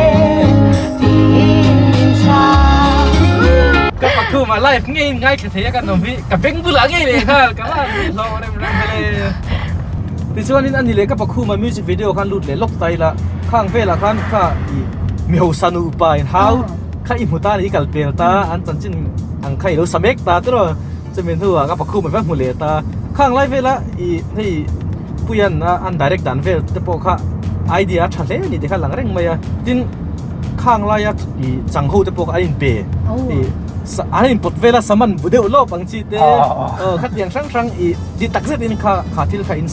D: tiin min chhang.
A: Ka pakhum ah live ngei in ngaithla thei a kan awm hi ka beng bulah ngei leh nghal ka lan rih hlawh rem rem vele. Tichuanin ani leh ka pakhum ah music video khan lut leh lawk ta ila khang velah khan kha i mi hausa nupa in hau kha i hmu ta a ni i kal pel ta an chanchin. ang kha i lo sa mek ta tiraw chumi hnuah ka pakhum a va hmu leh ta khang lai vela i hei Puian a an direct dan vel te pawh kha idea a tha hle a ni tih kha a lang reng mai a tin khang laia i chang ho te pawh kha an inpe i an inpawt vel a saman bu deuh lawp ang chi te aw khatiang hrang hrang i ti tak zet in kha kha thil kha in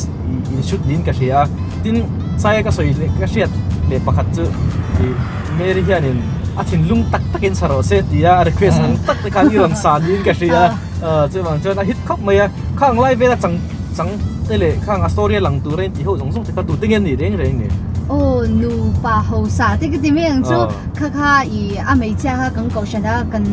A: in shoot niin ka hria a tin saia ka sawi leh ka hriat leh pakhat chu i Mary hianin a thinlung tak takin sa rawh se tia a request ang tak te khan i rawn sa niin ka hria a chuvang chuan a hit khawp mai a khang lai vela chang chang te leh khang a story a lang tur a in tih ho zawng zawng te kha tute nge an nih reng reng ni?
B: Aw nupa hausa te ka ti mai ang chu kha kha i a hmeichhia kha kan kohhran a kan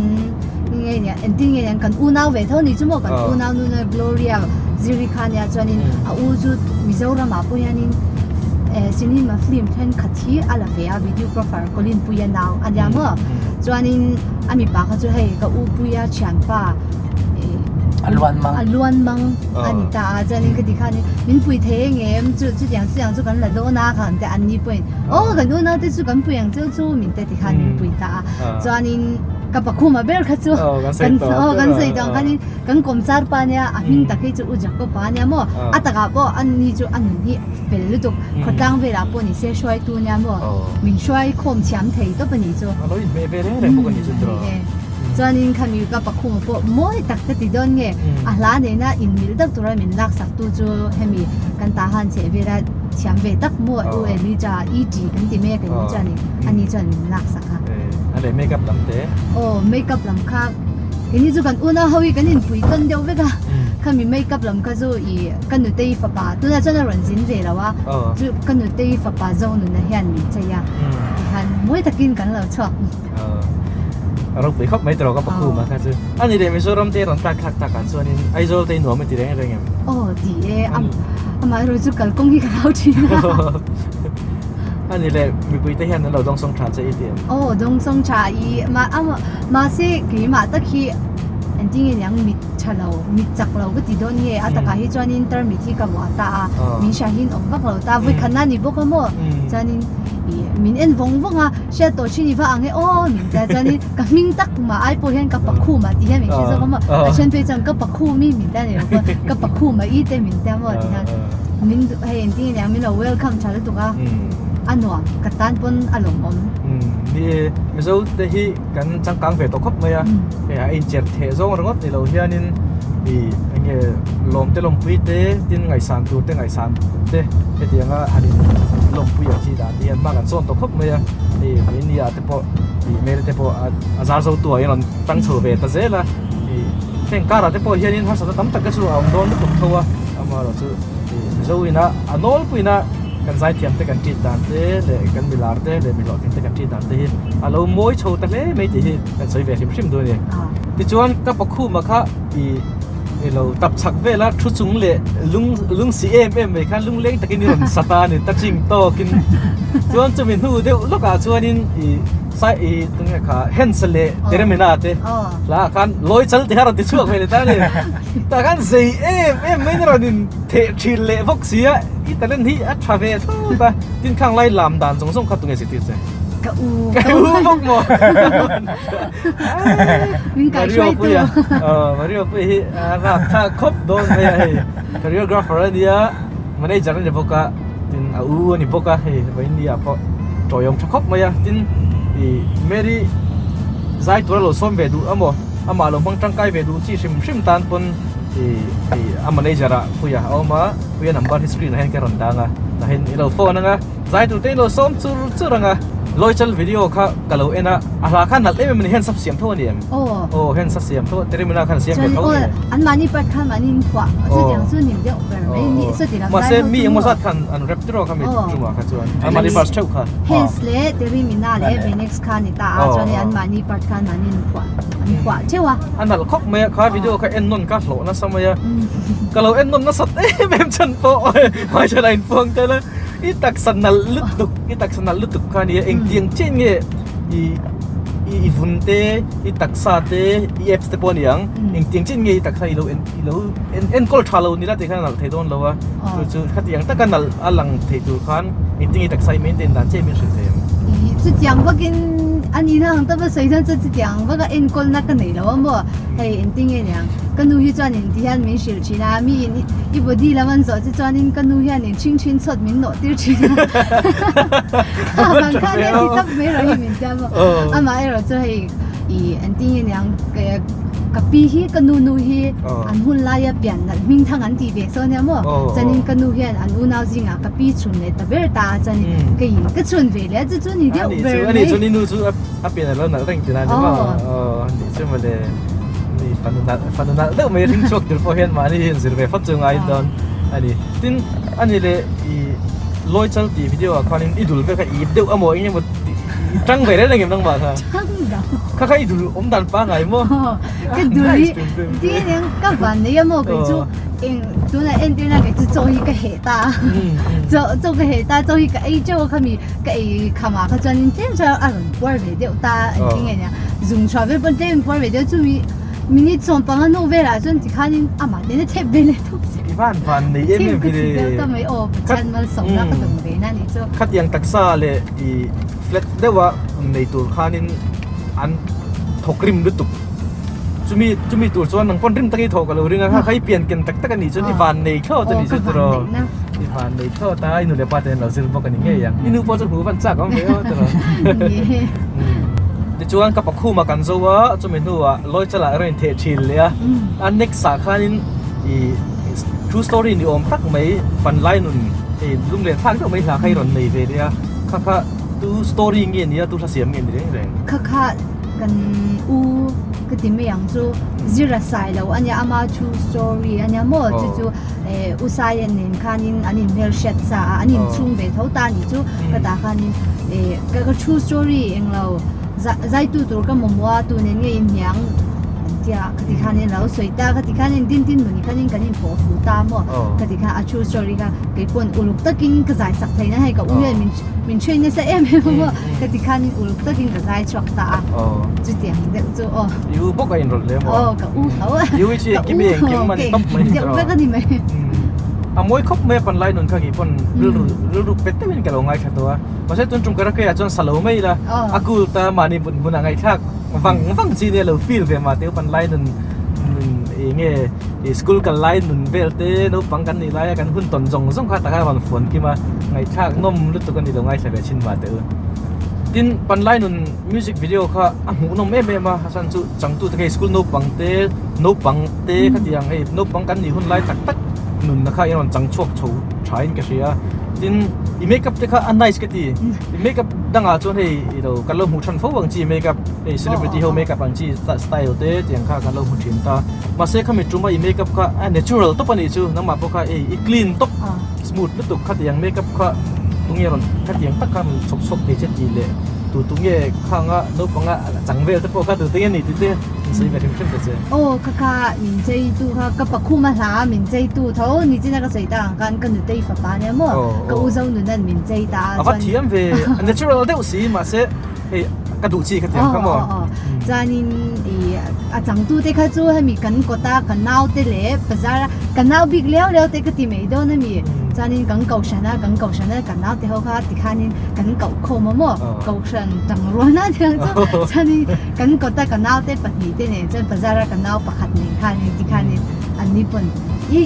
B: nge nia engtin nge nia kan unau ve tho ni chu maw kan unau nu na Gloria Ziri kha nia chuanin a u chu Mizoram ah pawh hianin eh cinema film thenkhat hi a la ve a videographer Colin Puia nau a nia maw chuanin a mipa kha chu hei ka u Puia thianpa
C: A luan mang.
B: A luan mang a ni ta a chuanin ka ti khan min pui thei eng em chu chutiang chutiang chu kan la dawn a kha te an ni pawhin aw kan unau te chu kan pui ang cheu chu min te ti khan min pui ta a chuanin ka pakhuma ber kha chu kan aw kan sawi tawh ang khanin kan kawmchar pa nia a hming tak hi chu u Jacob-a ania maw a takah pawh an ni chu a nun hi fel lutuk khawtlang velah pawh ni se hruaitu nia maw min hruai khawm thiam thei tawp a nih chu.
A: A lo inhmeh ve reng reng bawk a nih chu tiraw.
B: Chuanin khami ka pakhuma pawh mawi tak ka ti dawn nge a hla nena inmil deuh tura min laksak tu chu hemi kan ta han cheh vela thiam ve tak maw U Elijah E T kan ti mek a ni chuanin ani chuan min laksak a.
A: A leh makeup lam te?
B: Aw makeup lam kha keini chu kan unau ho hi kan inpui tawn deuh vek a khami makeup lam kha chu ih ka nutei fapa tunah chuan a rawn zin ve lo a chu ka nutei fapa Zonuna hian min chei a tikhan mawi takin kan lo chhuak.
A: A ropui khawp mai tawh ka pakhum a kha chu. A ni leh Mizoram te rawn tlak thlak takah chuanin Aizawl te i nuam a ti reng reng em?
B: Aw ti e, amaherawh chu kalkawng hi ka hlau thin a.
A: A ni leh mipui te hian an lo dawngsawng tha che i ti em?
B: Aw dawngsawng tha i, mahse keimah tak hi engtin nge niang mit tha lo, mit chak lo ka ti dawn nge a takah hi chuanin tarmit hi ka vuah ta a, min hriahin awm vak lo ta, vawikhatna a ni bawk a maw? Chuanin min en vawng vawng a. Hriat tawh thin i va ang e aw min tia chuanin ka hming tak mah ai pawh hian ka pakhum ah tih hian min hre zawk a maw a then phei chuan ka pakhum i min tia ni lo pawh ka pakhum ah i te min tia maw ti hian min hei engtin nge niang min lo welcome tha lutuk a a nuam ka tan pawn a lawmawm.
A: Ni e Mizo te hi kan changkang ve tawh khawp mai a hei a incher theh zawng ringawt ni lo hianin ih eng nge lawm te lawmpui te tin ngaihsan tur te ngaihsan te hetianga han in lawmpui ang chi dan te hian hma kan sawn tawh khawp mai a hei Vainia te pawh ih Mary te pawh a zar zo tu ah hian rawn tang chho ve ta zel a ih heng karah te pawh hianin harsatna tam tak te chu a awm dawn lutuk tho a amaherawhchu ih Mizo ina a nawlpuina kan zaithiam te kan ṭit dan te leh kan milar te leh mihlawhtling te kan ṭit dan te hi a lo mawi chho ta hle mai tih hi kan sawi ve hrim hrim duh a ni. Tichuan ka pakhuma kha ih i lo tap chhak vel a thu chung leh lung lung si em em mai khan lungleng takin i rawn sa ta a ni touching tawkin chuan chumi hnu deuh lawkah chuanin ih sai ih tunge kha Hans leh Teremina te hla ah khan lawi chal ti kha rawn ti chhuak ve leh ta a ni. Tah khan zei em em mai in rawn in theh thin leh bawk si a i talent hi a tha ve thlawt a tin khang lai lam dan zawng zawng kha tunge zirtir che?
B: Ka u
A: ka u bawk maw?
B: Min kai hruai tu.
A: Mario pui hi a rap thlak khawp dawn mai a hei choreographer a nia manager a ni bawk a tin a u a ni bawk a hei vawinia pawh tawiawm tha khawp mai a tin ih Mary zai tura lo sawm ve duh amaw amah lo hmang tangkai ve duh chi hrim hrim tan pawn ih ih a manager ah Puia a awm a Puia number hi screen ah hian ka rawn dang a tah hian i lo phone ang a zai tur te in lo sawm chur chur ang a Lawichal video kha ka lo en a a hla kha nalh em em a ni hian sap siam tho a ni em?
B: Aw.
A: Aw hian sap siam tho Teremina khan siam ve tho
B: a ni. Chuan an mahni part khan mahni in phuah chutiang chu nim deuh ber mai ni chuti lam
A: Mahse mi engmaw zat khan an rap tiraw kha mi chungah kha chuan an mahni verse theuh kha.
B: Hens leh Teremina leh Venex kha ni ta a chuan an mahni part khan mahni in phuah an phuah theuh a.
A: A nalh khawp mai a kha video kha en nawn ka hlawh nasa mai a ka lo en nawn nasat em em chhan pawh hmaichhan a inpuang tel a. I taksa nalh lutuk, i taksa nalh lutuk kha nia engtiang chiah nge i i vun te, i taksa te, i apps te pawh a ni ang, engtiang chiah nge i taksa i lo en i lo en enkawl tha lo ni la tih khan a nalh thei dawn lo a, chu chu khatiang taka nalh a lang thei tur khan engtin nge i taksa i maintain dan chiah min hrilh thei ang.
B: I chutiang vakin. A nihna ang tawp a sawi hian chuan chutiang ang vaka enkawlna ka nei lo a maw? Hei engtin nge niang? Ka nu hi chuanin ti hian min hrilh thin a, miin i body lam an zawh che chuanin ka nu hianin ṭhing ṭhin chawt min nawh tir thin a. Kha vang khan hian ti tawp mai rawh hi min tia maw? Amaherawh chu hei i engtin nge niang ka pi hi ka nu nu hi an hun laia pian nalh hming thang an tih ve sawn nia maw? Chuanin ka nu hian an unau zingah ka pi chhun leh ta ber ta a chuanin ka in ka chhun ve leh a chu chu ni deuh ber mai.
A: Ani chu ni nu chu a pian a lo nalh reng tina ni maw? Aw ni chu mawle ni fanu nalh fanu nalh deuh mai ring chhuak tur pawh hian mahni hi inzir ve fat chu ngai dawn a ni. Tin ani leh i Lawichal tih video ah khanin i dul vel kha i ip deuh amaw eng emaw i tang ve reng reng em nangmah kha?
B: Tang lo.
A: Kha kha i dul awm dan pangngai maw?
B: Aw ka dul hi tin eng ka van nei amaw kei chu eng tunah entirna kei chu chaw hi ka heh ta a chaw chaw ka heh ta chaw hi ka ei teuh a khami ka ei kham ah kha chuanin tlem chuan a rawn puar ve deuh ta a engtin nge nia zung chhuah vel pawn tlem in puar ve deuh chumi minute sawmpanga hnu velah chuan tikhanin amah ten a thep ve leh thawk si
A: I van van nei em em
B: ve le deuh ta mai aw Pathian malsawmna ka dawng ve na nih chu
A: Khatiang taksa leh i flat deuha nei tur khanin an thawk rim lutuk Chumi chumi tur chuan nang pawn rim takin i thawh ka lo ring a, kha kha i pian ken tak tak a nih chuan i van nei thlawt a nih chu tiraw. I van nei thlawt a, i nu leh pa te an lo zir bawk a ni ngei ang. I nu pawh chu hmu van chak awm ve aw tiraw. Tichuan ka pakhuma kan zo a, chumi hnuah Lawichalah erawh in theh thin leh a, a next ah khanin i true story ni awm tak mai panlai nun hei lunglen thlak deuh mai hla kha i rawn nei ve leh a, kha kha tu story nge ni a, tu hla siam nge ni reng reng.
B: Kha kha. Kan u ka ti mai ang chu zir a sai lo ania ama thu story ania maw chu chu eh u Saia nen khanin an inhmel hriat sa a an inchhung ve tho ta anih chu ka tah khanin eh ka ka true story englo zaitu tur ka mamawh a tu nen nge inhniang an tia khati khanin a lo sawi ta khati khanin din tin mawni khanin kan inpawh fuh ta maw khati khan a true story kha keipawn uluk takin ka zai sak theihna hei ka u hian min Min hruai nasa em em a maw? Ka ti khanin uluk takin ka zai chhuak ta a. Chutiang deuh chu aw.
A: I u bawk a inrawlh leh maw?
B: Aw ka u tho a.
A: I u hi chu engkim i engkim a ni tawp mai
B: deuh vek a ni mai.
A: A mawi khawp mai a panlai nun kha kei pawn rilru rilru pet deuhin ka lo ngaithla tawh a. Mahse tun tum karaoke ah chuan sa lo mai ila a cool ta mahni but hmunah ngaihthlak vang vang chi nia lo feel ve mah teh u panlai nun nun eng nge I school kal lai nun vel te naupang kan nih laia kan hun tawn zawng zawng kha taka rawn fuan kim a, ngaihthlak nawm lutuk a ni lo ngaithla ve thin mah teh u. Tin, Panlai nun music video kha a hmuh nawm em em a, a chhan chu changtu te kha hei school naupang te, naupang te khatiang hei naupang kan nih hun lai tak tak nunna kha i rawn chang chhuak chho tha in ka hria. Tin, i makeup te kha a nice ka ti, i makeup dangah chuan hei i lo kan lo hmuh than fo ang chi makeup hei celebrity ho makeup ang chi style te tiang kha kan lo hmu thin ta. Mahse khami tuma i makeup kha a natural tawp a nih chu nangmah pawh kha ei i clean tawp smooth lutuk khatiang makeup kha tunge rawn khatiang tak kha rawn chhawp chhuak thei che tih leh tu tunge khanga naupanga chang vel te pawh kha tu tunge ni tih te in sawi ve hrim hrim ta che.
B: Aw kha kha min chei tu kha ka pakhuma hla min chei tu tho nichina ka sawi tak ang khan ka nutei fapa nia maw ka u zo nunan min chei ta a
A: a va thiam ve a natural deuh si mahse Hei ka duh chi kha tiang kha maw?
B: Aw aw chuanin i a changtu te kha chu hemi kan kawta ka nau te leh bazar a ka nau bik leu leu te ka ti mai dawn a mi chuanin kan kohhran a kan kohhran a ka nau te ho kha tikhanin kan koh khawm a maw kohhran tangrual na tiang chu chuanin kan kawta ka nau te pahnih te nen chuan bazar a ka nau pakhat nen khanin tikhanin an ni pawn i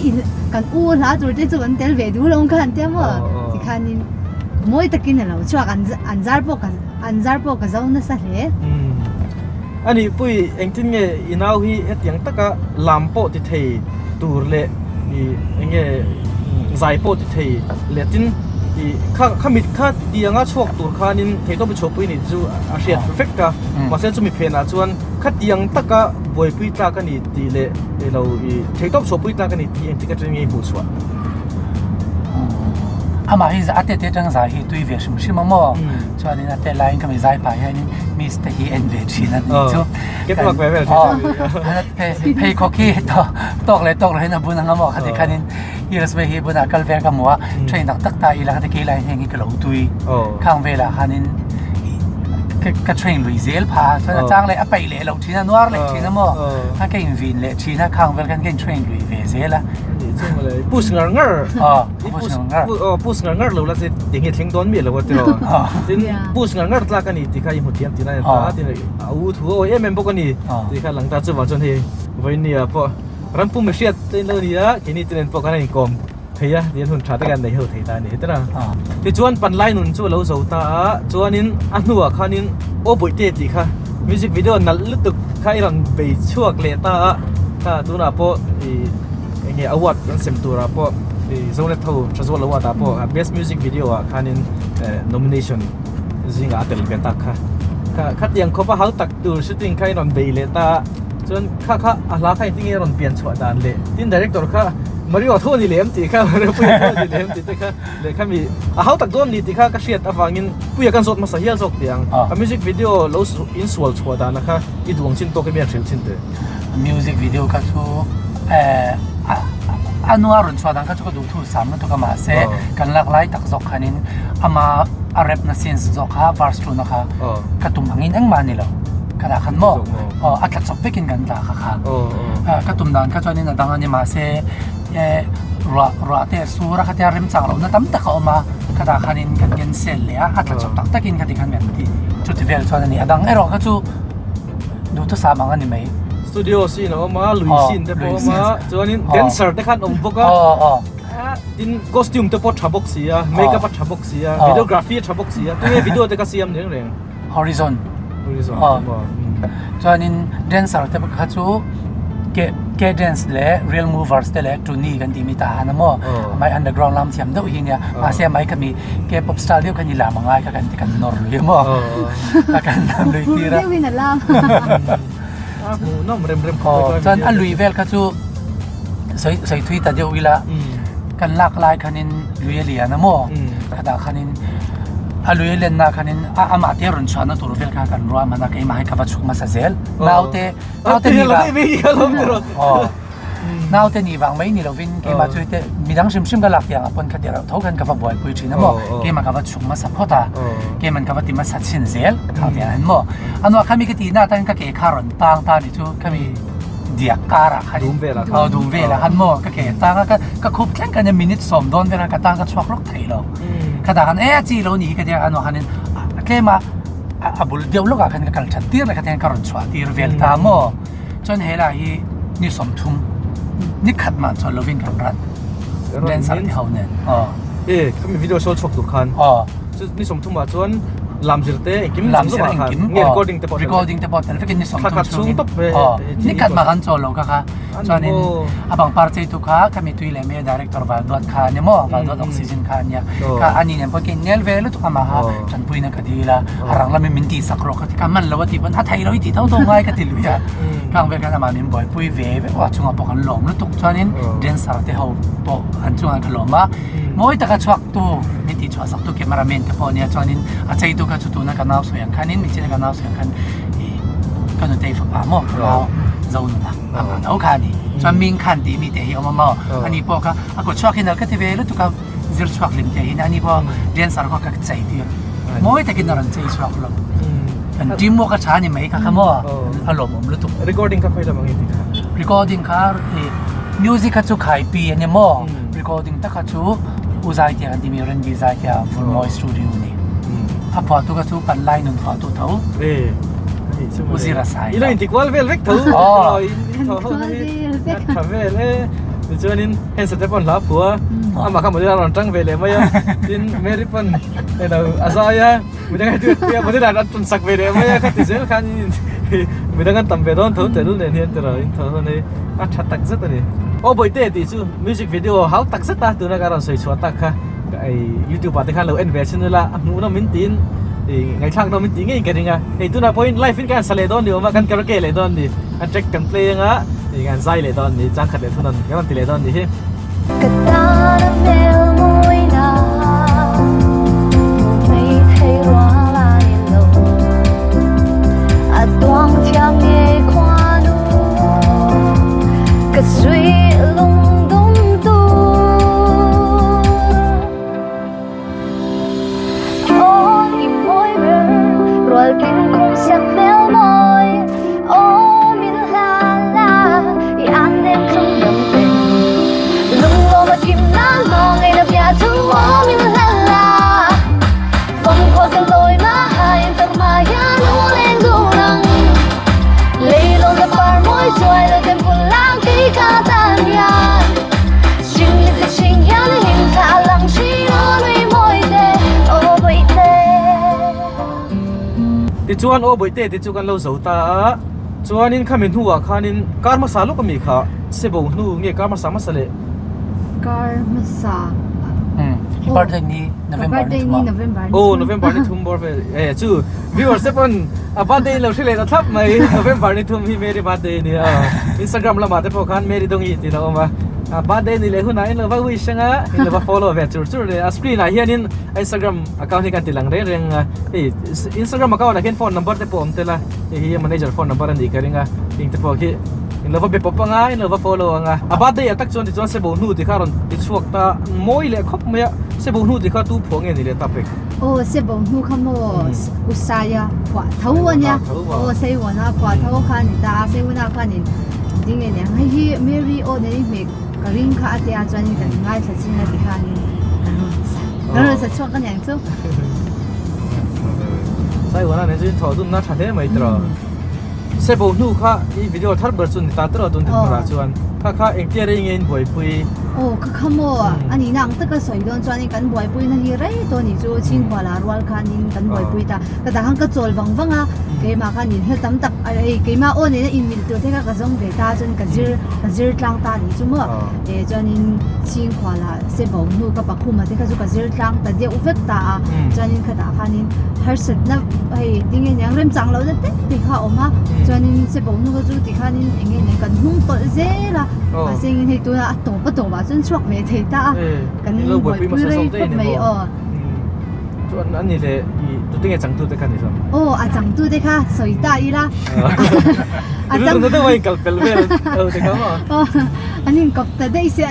B: kan u hla tur te chu kan tel ve duh lo ang kha an tia maw tikhanin Mawi takin a lo chhuak, an zar pawh ka an zar pawh ka zo nasa hle.
A: A nih pui engtin nge i nau hi hetiang taka lam pawh ti thei tur leh i eng nge zai pawh ti thei leh tin i kha kha mit kha tianga chhuak tur khanin theihtawp i chhuahpui ni chu a hriat vek a, mahse chumi phenah chuan khatiang taka buaipui tlak a ni tih leh ilo i theihtawp chhuahpui tlak a ni tih engtik atangin nge i hmuhchhuah?
C: Amah hi a tete atang zai hi tui ve hrim hrim a maw chuanin a tet laiin ka mi zai pah hianin miss te hi en ve thin a nih chu pheikhawk hi tawk leh tawk lohin a bun ang a maw khati khanin heels ve hi bunah kal vel ka hmu a train tak tak ta ila khati keilai heng hi ka lo tui khang velah khanin ka train lui zel pha chuan a chang leh a peih leh lo thin a nuar leh thin a maw a ka invin leh thin a khang vel khan ka in train lui ve zel a.
A: chu mawle push ngar ngar
C: i push ngar ngar
A: push ngar ngar lo la che tinge thleng dawn miah lo a tiraw tin push ngar ngar tlak a ni tih kha i hmu thiam tihna a ni ta tin a u thu a awi em em bawk a ni tih kha lang ta chuvang chuan hei vawinia pawh rampum mihriat te in lo ni a keini te nen pawh khan a inkawm thei a tihian hun tha te kan nei ho thei ta a ni hetira tichuan panlai nun chu a lo zo ta a chuanin a hnuah khanin aw bawihte tih kha music video nalh lutuk kha i rawn bei chhuak leh ta a kha tunah pawh ih eng nge award kan sem turah pawh ih Zonet ho Thazual award ah pawh best music video ah khanin nomination zingah a tel ve tak kha kha khatiang khawpa hau tak tur shooting kha i rawn bei leh ta a. Chuan kha kha a hla kha engtin nge a rawn pian chhuah dan leh tin director kha Mario tho a ni lem tih kha Mario Puia tho a ni lem tih te kha leh kha mi a hau tak dawn ni tih kha ka hriat avangin Puia kan zawt hmasa hial zawk tih ang a music video lo in sual chhuah dana kha i duh ang chin tawk hi mi an hrilh chin teh.
C: Music video kha chu eh a nua rawn chhuah dan kha chu ka duh thu sam lutuk a mahse kan lak lai tak zawk khanin ama a rap na scenes zawk kha verse tuna kha ka tum angin engmah a ni lo. Ka dah khan maw? Aw, a tla chawp vekin kan tla kha kha. Ka tum dan kha chuanin a dang a ni mahse ruah ruah te sur a khatia remchang lohna tam tak a awm a, ka dah khanin kan cancel leh a, a tla chawp tak takin khati khan kan ti. Chuti vel chuan a ni. A dang erawh kha chu duhthusam ang a ni mai.
A: Studio scene a awm a, lui scene te pawh a awm a, chuanin dancer te khan awm bawk a. Tin costume te pawh a tha bawk si a, makeup a tha bawk si a, videography a tha bawk si a, tunge video te kha siam reng reng.
C: Horizon
A: Horizon
C: chuanin dancer te kha chu ke ke dance leh real movers te leh tuni kan tih mi tah han a maw amai underground lam thiam deuh hi nia mahse amai khami K-pop style deuh khan i lam angai kha kan ti kan nawr lui a maw a kan lam lui tir a chuan a lui vel kha chu sawi sawi thui ta deuh ila kan lak lai khanin lui a lian a maw khatah khanin a lui a lenna khanin a amah te rawn chhuahna tur vel kha kan ruah hman a keimah hi ka va chhuk hmasa zel naute naute ni vang naute ni vang mai ni lovin keimah chu te midang hrim hrim ka lak tiang ah pawn kha tirh tho khan ka va buaipui thin a maw keimah ka va chhuk hmasa phawt a keiman ka va ti hmasa chhin zel khang tiang hian maw a nuah khami ka tihna atangin ka ke kha rawn tang ta ni chu khami diak karah khan
A: Dum velah khan.
C: Aw dum velah khan maw ka ke tang a ka ka khup thleng khan minute sawm dawn velah ka tang ka chhuak lawk thei lo. Khatah khan e a chi lo ni hi ka tia a nuah khanin a tlem a a bul deuh lawkah khan ka kal that tir leh kha tiang ka rawn chhuah tir vel ta maw. Chuan he lai hi ni 30 ni khat mah chuan lovin kan rat dancer te ho nen. Aw.
A: E khami video sawl chhuak tur khan.
C: Aw.
A: Chu ni 30 ah chuan Lam zir te engkim
C: Lam zir engkim
A: nge recording te pawh
C: recording te pawh tel vekin ni
A: 30 chhung tawp ve
C: ni khat mah kan chawl lo kha kha chuanin a pangpar chei tu kha khami tui leh me director val duat kha ania maw val duat oxygen kha ania kha ani nen pawh ke nel ve lutuk ama ha tanpui na ka dil a a rang lamin min tih sak rawh ka ti kha man lo a tih pawn a thei lo i tih tho tho ngai ka ti lui a khang vel khan amah min buaipui ve vek a chungah pawh kan lawm lutuk chuanin dancer te ho pawh an chungah ka lawm a mawi taka chhuak Tu min tih chhuah sak tu camera man te pawh ania chuanin a chei tu kha chu tuna ka nau sawi ang khanin michina ka nau sawi ang khan ih ka nutei fapa maw ka nau zo nuna a mah tho kha a ni chuan ming khan tih mi te hi a awm a maw ani pawh kha a kut chhuak hi nalh ka ti ve lutuk a zir chhuak hlim te hi ani pawh dancer kha ka chei tir mawi takin a rawn chei chhuak hlawm kan team work a tha a ni mai kha kha maw a lawmawm lutuk
A: recording kha khawi lam ang i tih kha
C: recording kha ih music kha chu khaipi a ni maw Recording tak kha chu U Zaitea kan timi Randy Zaitea Vulmawi Studio ni. A phuahtu kha chu kan lai nun phuahtu tho. U Zira Sai.
A: Ilo inti kual vel vek tho.
C: Oh.
A: Tha vel e. Tichuanin heng sate pawn hla phua. Amah kha model a rawn tang ve leh mai a. Tin Mary pawn elo a zai a. Midang a duat pui a model an rawn sak ve leh mai a. Khati zel khan midang an tam ve dawn tho tehlul nen hian tiraw in tho hawn hei a tha tak zet a ni. Aw Bawihte tih chu music video hau tak zet a tuna ka rawn sawi chhuah tak kha ei youtube ah te khan lo en ve chin ula a hmuh nawm min tiin ih ngaihthlak nawm min tih ngei ka ring a hei tunah pawhin live in ka han sa leh dawn ni awm a kan karaoke leh dawn ni a track kan play anga ih kan zai leh dawn ni changkhat leh thunawn kan rawn ti leh dawn ni hi.
D: Ka tan a hmel mawina hmu mai thei rual a ni lo A tuang thiam ngei khuanu ka sui lung dum tu Aw i mawi ber rual tin khum siak hmel mawi Aw min hlan la i an nem tlung dam te.
A: Tichuan aw bawihte te chu kan lo zo ta a, chuanin khami hnuah khanin kar hmasa lawk ami kha sebo hnu nge kar hmasa hmasa leh?
B: Kar hmasa
C: Umm i birthday ni November ni thum
B: a.
A: Aw November ni thum bawr vel e chu viewers te pawn a birthday in lo hre leh ta thlap mai November ni thum hi Mary birthday a nia Instagram lamah te pawh khan Mary Dongi tih a lo awm a, a birthday ni leh hunah in lo va wish anga in lo va follow ve chur chur leh a screen ah hianin a Instagram account hi kan ti lang reng reng a hei Instagram account ah khian phone number te pawh a awm tel a hei hi a manager phone number a nih ka ring a eng te pawh khi in lo va be pawp anga in lo va follow anga a birthday ah tak chuan tichuan sebo hnu ti kha a rawn ti chhuak ta mawi leh khawp mai a sebo hnu ti kha tu phuah nge ni leh ta pek.
B: Aw sebo hnu kha maw Usaia phuah tho a nia aw Seiwana phuah tho kha a ni ta a Seiwana khanin ding nge niang hei hi Mary aw nen i hmeh ka ring kha a tia chuanin kan ngaithla chin a ti khanin kan rawn sa kan rawn sa chhuak a niang chu.
A: Saiwana nen chuan thawh dun na tha hle mai tiraw. Sebo hnu kha i video thar ber chu ni ta tiraw tun dinhmunah chuan kha kha engtia rei nge in buaipui?
B: Aw kha kha maw a nihna ang taka sawi dawn chuanin kan buaipuina hi rei tawh a nih chu Chhingkuala rual khanin kan buaipui ta ka tah khan ka chawl vang vang a keimah khan inhla tam tak hei keimah aw nena inmilh tur te kha ka zawng ve ta chuan ka zir ka zir tlang ta a nih chu maw eh chuanin Chhingkuala sebo hnu ka pakhuma te kha chu ka zir tlang ta deuh vek ta a chuanin khatah khanin harsatna hei tinge niang remchang lohna te te kha a awm a chuanin sebo hnu kha chu tikhanin eng nge niang kan hnung tawlh zel a mahse engin hei tunah a tawp a tawpah chuan chhuak ve thei ta a kan buaipui rei khawp mai aw.
A: Chuan an ni leh i tute nge changtu te kha ni hlawm?
B: Aw a changtu te kha sawi ta ila
A: a chang tu deuh a inkal pel vel ho te kha maw?
B: Aw an inkawp ta daih sia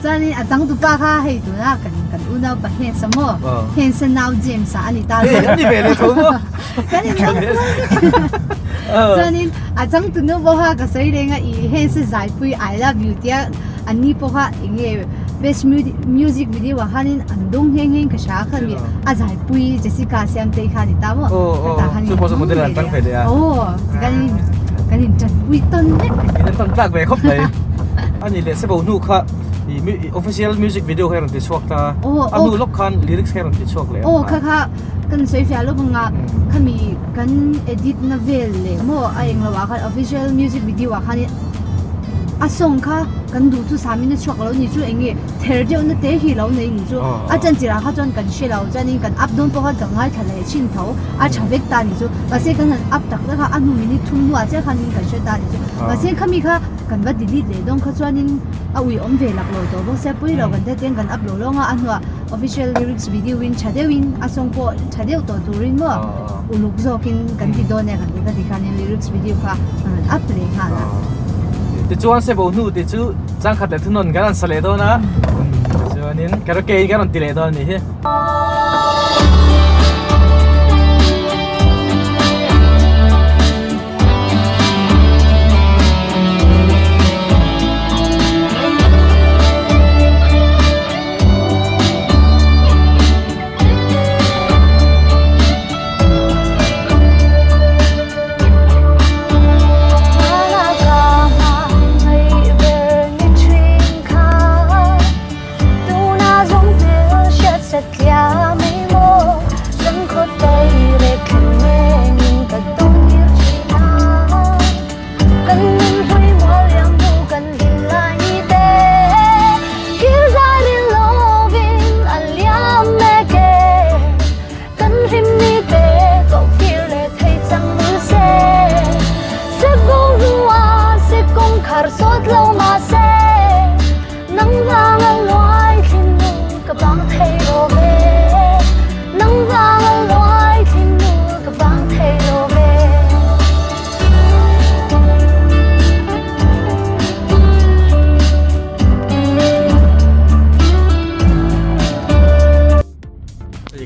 B: chuanin a changtu pa kha hei tuna kan kan unau pa Hensa maw Hensa nau James a ani ta
A: hei an ni ve leh tho maw?
B: Kan in nau chuanin a changtu nu pawh kha ka sawi reng a i Hensa zaipui I love you tia An ni pawh kha eng nge best music video ah khanin an dawng nghe nghe in ka hria kha mi a zaipui Jessica Siamtei kha a ni ta maw hetah khan
A: chu pawh chu model an tang ve leh a
B: aw tikhanin kan in tanpui tawn vek
A: in an tawn tlak ve khawp mai a ni leh sebo hnu kha i official music video kha i rawn ti chhuak ta a hnu lawk khan lyrics kha i rawn ti chhuak leh
B: aw kha kha kan sawi fiah lawk anga khami kan edit na vel leh maw a englo ah khan official music video ah khanin A song kha kan duh chu samin a chhuak lo ni chu eng nge ther deuh na te hi lo nei ni chu a chantir ah kha chuan kan hre lo chuanin kan up dawn pawh khan ka ngaithla leh thin tho a tha vek ta ni chu mahse kan han up tak tak a a hnu minute thum hnuah chiah khanin kan hre ta ni chu mahse khami kha kan va delete leh dawn kha chuanin a ui awm ve lak lo tawh bawk sia pui lo kan te ten kan up lo lawng a a hnuah official lyrics video in tha deuhin a song pawh tha deuh tawh turin maw uluk zawkin kan ti dawn e kan ti ka ti khanin lyrics video kha a rawn up leh nghal a.
A: Tichuan sebo hnu tih chu changkhat leh thunawn kan rawn sa leh dawn a, tichuanin karaoke in kan rawn ti leh dawn a nih hi.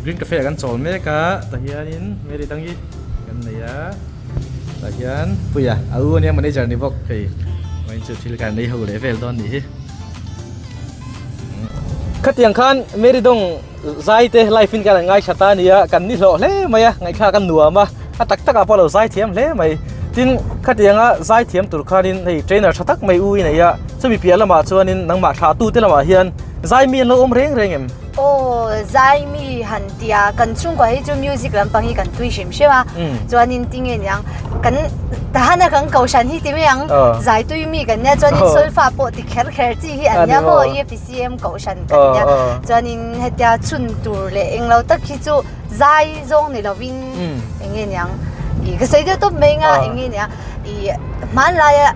A: Green Cafe ah kan chawl mek a tah hianin Mary Dangi kan nei a tah hian Puia a u ania manager ni bawk hei vawiin chu thil kan nei ho leh vel dawn nih hi khatiang khan Mary Dong zai te live in kan ngaithla ta ania kan ni hlawh hle mai a ngaihthlak a nuam a a tak takah pawh a lo zai thiam hle mai tin khatianga zai thiam tur khanin hei trainer tha tak mai u i nei a chumi piah lamah chuanin nangmah thlah tu te lamah hian. Zaimi an lo awm reng reng em?
B: Aw, Zaimi han tia kan chhungkua hi chu music lampang hi kan tui hrim hrim a, chuanin tinge niang kan tahana kan kohhran hi ti mai ang, zai tui mi kan nia chuanin solfa pawh ti kher kher chi hi an nia maw EFCM kohhran kan nia, chuanin hetia chhun tur leh englo tak hi chu zai zawng ni lovin enge niang ih ka sawi deuh tawp mai anga enge nia ih hmanlaia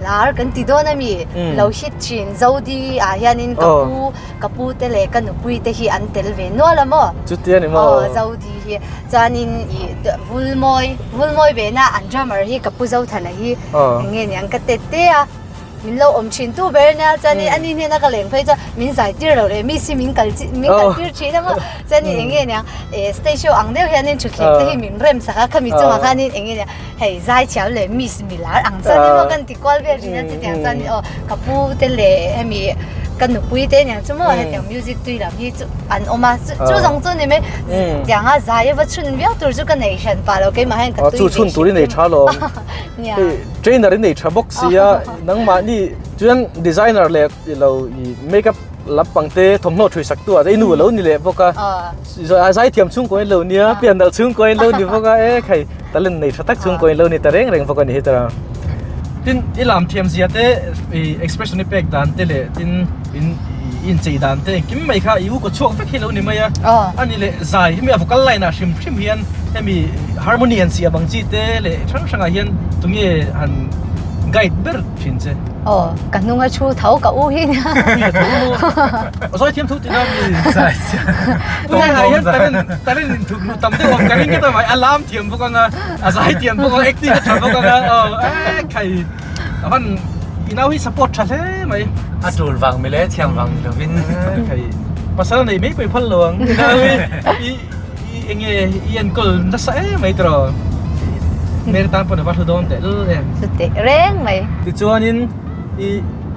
B: Lar kan ti dawn a mi? Lo hit thin Zodi ah hianin ka pu ka pu te leh ka nupui te hi an tel ve nual a maw?
A: Chutia ni maw?
B: Aw Zodi hi chuanin ih Vulmawi Vulmawi ve na an drummer hi ka pu Zothana hi eng nge niang ka tet te a min lo awm thin tu ber ania chuanin ani hnena ka leng phei chuan min zai tir lo leh mi si min kal chi min kal tir thin a maw chuanin eng nge niang eh stage show ang deuh hianin thutthleng te hi min rem sak a khami chungah khanin eng nge niang Hei zaithiam leh miss milar ang chuan emaw kan ti kual vel thin a chutiang chuan aw ka pu te leh hemi ka nupui te aniang chu maw hetiang music tui lam hi chu an awm a chu zawng chu ni mai tiang a zai a va chhun viau tur chu ka nei hran pah lo keimah hian ka tui
A: chu chhun tur i nei tha lo
B: nia
A: trainer i nei tha bawk sia nangmahni chuan designer leh ilo i makeup lampang te thawmhnaw thui sak tu ah te i nu alo ni leh bawk a zaithiam chhungkaw in lo nia pian nalh chhungkaw in lo ni bawk a e khai talent nei tha tak chhungkaw in lo ni ta reng reng bawk a ni hi tara tin i lam thiam zia te i expression i pek dan te leh tin in i inchei dan te engkim mai kha i u kaw chhuak vek hi lo ni mai a ani leh zai hemi a vocal line ah hrim hrim hian hemi harmony an siam ang chi te leh hrang hrang ah hian tunge han guide ber thin che.
B: Aw, ka hnung a thu tho ka u hi nia.
A: Ui tho maw? Zawi thiam tho tina mi.
C: Zai thiam.
A: Tunah hian talent talent in thuk luh tam deuh ang ka ring ka ta mai a lam thiam bawk anga a zai thiam bawk anga acting a tha bawk anga aw e khai a van i nau hi support tha hle mai.
C: A tul vang mi le thiam vang ni lovin.
A: Khai pasal nei mai pawh i phal lo ang i nau hi i i enge i enkawl nasa em mai tiraw Mary tan pawn a va hlu dawn teh lul em.
B: Chuteh reng mai.
A: Tichuanin i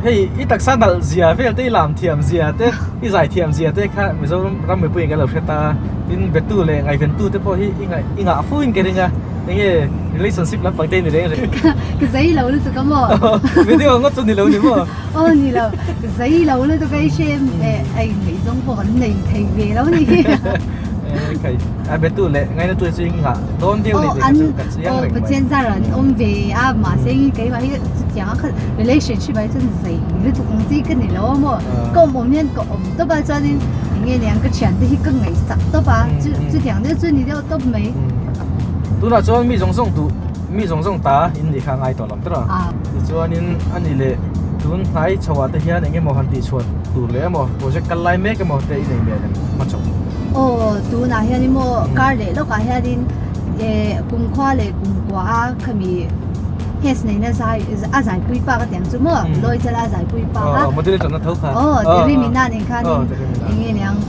A: hei i taksa nalh zia vel te i lam thiam zia te i zai thiam zia te kha Mizoram ram mipui in kan lo hre ta tin betu leh ngaihventu te pawh hi i ngaih i ngah fu in ka ring a enge relationship lampang te i ni reng reng.
B: Ka zai lo lutuk a maw?
A: Video ngawt chu ni lo ni maw?
B: Aw ni lo, ka zai lo lutuk a i hre em eh a inneih zawng pawh kan nei thei ve lo ni hi.
A: Khai a betu leh ngaina tu chu i ngah dawn viau ni tih kha chu ka chiang reng mai.
B: Aw Pathian zar an awm ve a mahse keimah hi chutiang a kha relationship ah hi chuan zai lutuk ang chi ka ni lo a maw ka awm awm hian ka awm tawp a chuanin eng nge niang ka thiante hi ka ngaihsak tawp a chutiang deuh chu ni deuh tawp mai.
A: Tunah chuan mi zawng zawng duh mi zawng zawng ta in nih kha a ngai tawh lo tawh a tichuanin a ni leh tun hnai chho ah te hian eng emaw han tih chhuah tur leh emaw project kal lai mek emaw te i nei mial em hma chawp.
B: Aw tunah hian emaw kar leh lawkah hianin eh kumkhua leh kumkua a khami hes neihna zai a zaipui pa ka tiang chu maw lawi chala a zaipui pa kha
A: aw model atana tho kha
B: aw Terimina nen khanin eng nge niang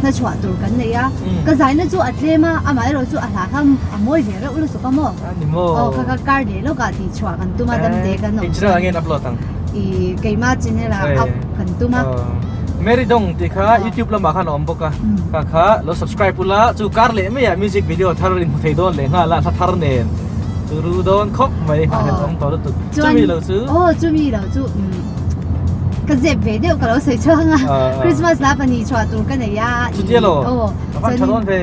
B: hna chhuah tur kan nei a ka zaina chu a tlem a amaherawh chu a hla kha a mawi ve reuh lutuk a maw
A: a ni maw
B: aw kha kha kar leh lawkah tih chhuah kan tum a damte kan awm
A: eng channel ah nge an upload ang
B: ih keimah channel ah up kan tum a.
A: Mary Dong tih kha YouTube lamah khan a awm bawk a, kha kha lo subscribe ula chu kar leh maiah music video thar in hmu thei dawn leh nghal a hla thar nen chu ru dawn khawp mai nghah hlelh awm tawh lutuk chumi lo chu
B: aw chumi lo chu ka zep ve deuh ka lo sawi chhuang a Christmas la pahnih chhuah tur ka nei a
A: chutia lo ka van tha dawn ve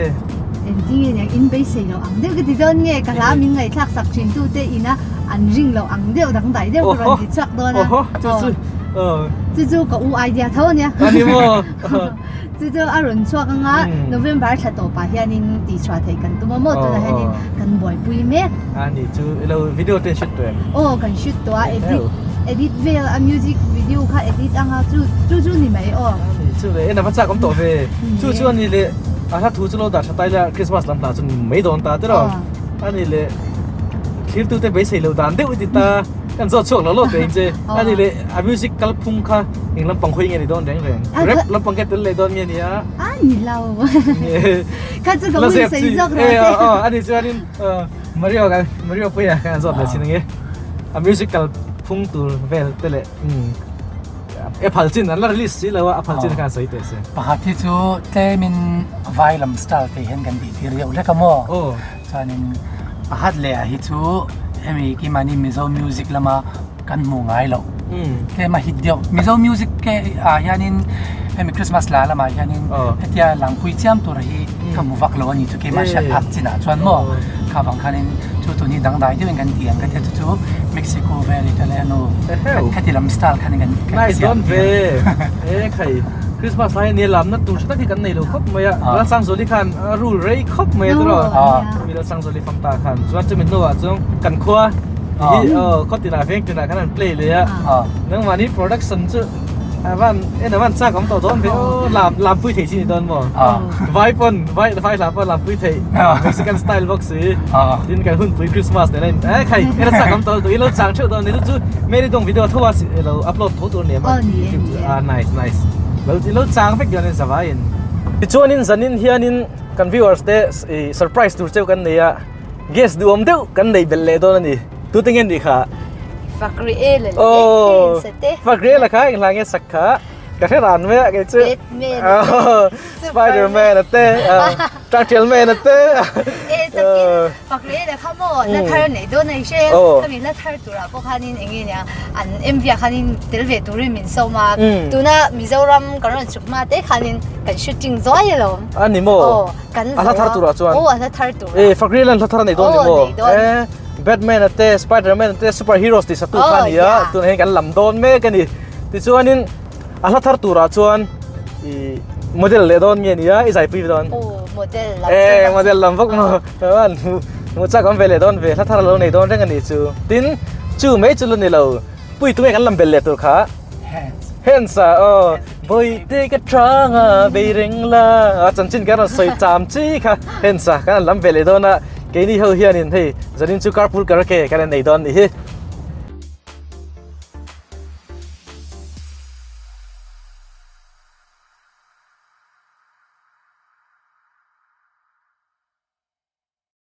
B: engtin nge niang in beisei lo ang deuh ka ti dawn nge ka hla min ngaihthlak sak thin tu te ina an ring lo ang deuh dangdai deuh ka rawn ti chhuak dawn a
A: chu chu
B: Chu chu ka u idea tho ania.
A: Ani maw?
B: Chu chu a rawn chhuak anga November thla tawpah hianin tihchhuah theih kan tum a maw tunah hianin kan buaipui mek.
A: Ani chu ilo video te shoot tawh em?
B: Aw kan shoot tawh a edit edit vel a music video kha edit anga chu chu chu ni mai aw.
A: Ani chu le en a va chak awm tawh ve. Chu chu ani le a hla thu chu lo dah tha tai la Christmas lam hla chu mai dawn ta tiraw. Ani le thirtute beisei lo dan deuh i ti ta. Kan zawt chhuak lo lo teh che. A ni leh a music kal phung kha eng lampang hawi nge ni dawn reng reng. Rap lampang kha tel leh dawn nge ni a?
B: A ni lo. Kha chu ka ui sawi zawk rawh che.
A: A ni chuanin Mario kan Mario Puia kan zawt leh chin ange. A music kal phung tur vel te leh e phal chin an la release si lo a, a phal chin khan sawi teh se.
C: Pakhat hi chu tlemin vai lam style te hian kan tih tir deuh hlek a maw? Chuanin pakhat leh ah hi chu hemi keimahni Mizo music lama kan hmuh ngai loh. Tlem a hit deuh. Mizo music te ah hianin hemi Christmas la lamah hianin hetia langpui chiam tur hi ka hmu vak lo a ni chu keimah hriat phak chinah chuan maw kha vang khanin chu tun hi dangdai deuhin kan ti ang ka tia chu chu Mexico vel i tel e anu khati lam style khanin kan
A: Nice dawn ve e khai Christmas lai ania lamna tur tha tak hi kan nei lo khawp mai a Lalsangzuali khan a rule rei khawp mai a tawrh a mi Lalsangzuali famta khan chuan chumi hnuah chuan kan khua hi khaw tinah veng tinah khan an play leh a nangmahni production chu avan en avan chak awm tawh dawn ve aw lam lampui thei chi ni dawn maw vai pawn vai vai hla pawn lampui thei Mexican style bawk si tin kan hunpui Christmas nen a in eh khai en a chak awm tawh ilo chang theuh dawn ni chu chu Mary Dong video tho a lo upload tho tur ania maw YouTube chu ah nice nice lo ilo chang vek dawn in zavaiin tichuanin zanin hianin kan viewers te surprise tur cheu kan nei a Guest duhawm deuh kan neih belh leh dawn a ni. Tute nge nih kha?
B: Fakriel leh Hens te.
A: Fakriel a kha eng hla nge sak kha? Ka hre ran mai a kei chu.
B: Batman a te.
A: Spiderman a te. Tangtial man a te.
B: E takin Fakriel a kha maw la thar nei dawn a i hre. Khami la thar turah pawh khanin eng nge nia an MV ah khanin tel ve turin min sawm a. Tuna Mizoram kan rawn chhuk hma te khanin kan shooting zuai alawm.
A: A ni maw?
B: Kan
A: A hla thar turah chuan.
B: Aw, a hla thar turah.
A: E, Fakriel an hla thar a nei dawn ni maw?
B: Aw, nei dawn.
A: E, Batman a te, Spiderman a te, superheroes tih satu kha a ni a, tunah hian kan lam dawn mek a ni. Tichuanin a hla thar turah chuan i model leh dawn nge ni a, i zaipui ve dawn?
B: Aw, model lam.
A: E, model lam bawk maw? Chuan hmuh chak awm ve leh dawn ve, hla thar a lo nei dawn reng a ni chu. Tin, chu mai chu la ni lo, pui tunge kan lam belh leh tur kha?
C: Hands.
A: Hands ah aw Bawihte ka tang a bei reng la a chanchin kan rawn sawi cham chi kha hands ah kan han lam ve leh dawn a keini ho hianin hei zanin chu carpool karaoke kan han nei dawn nih hi.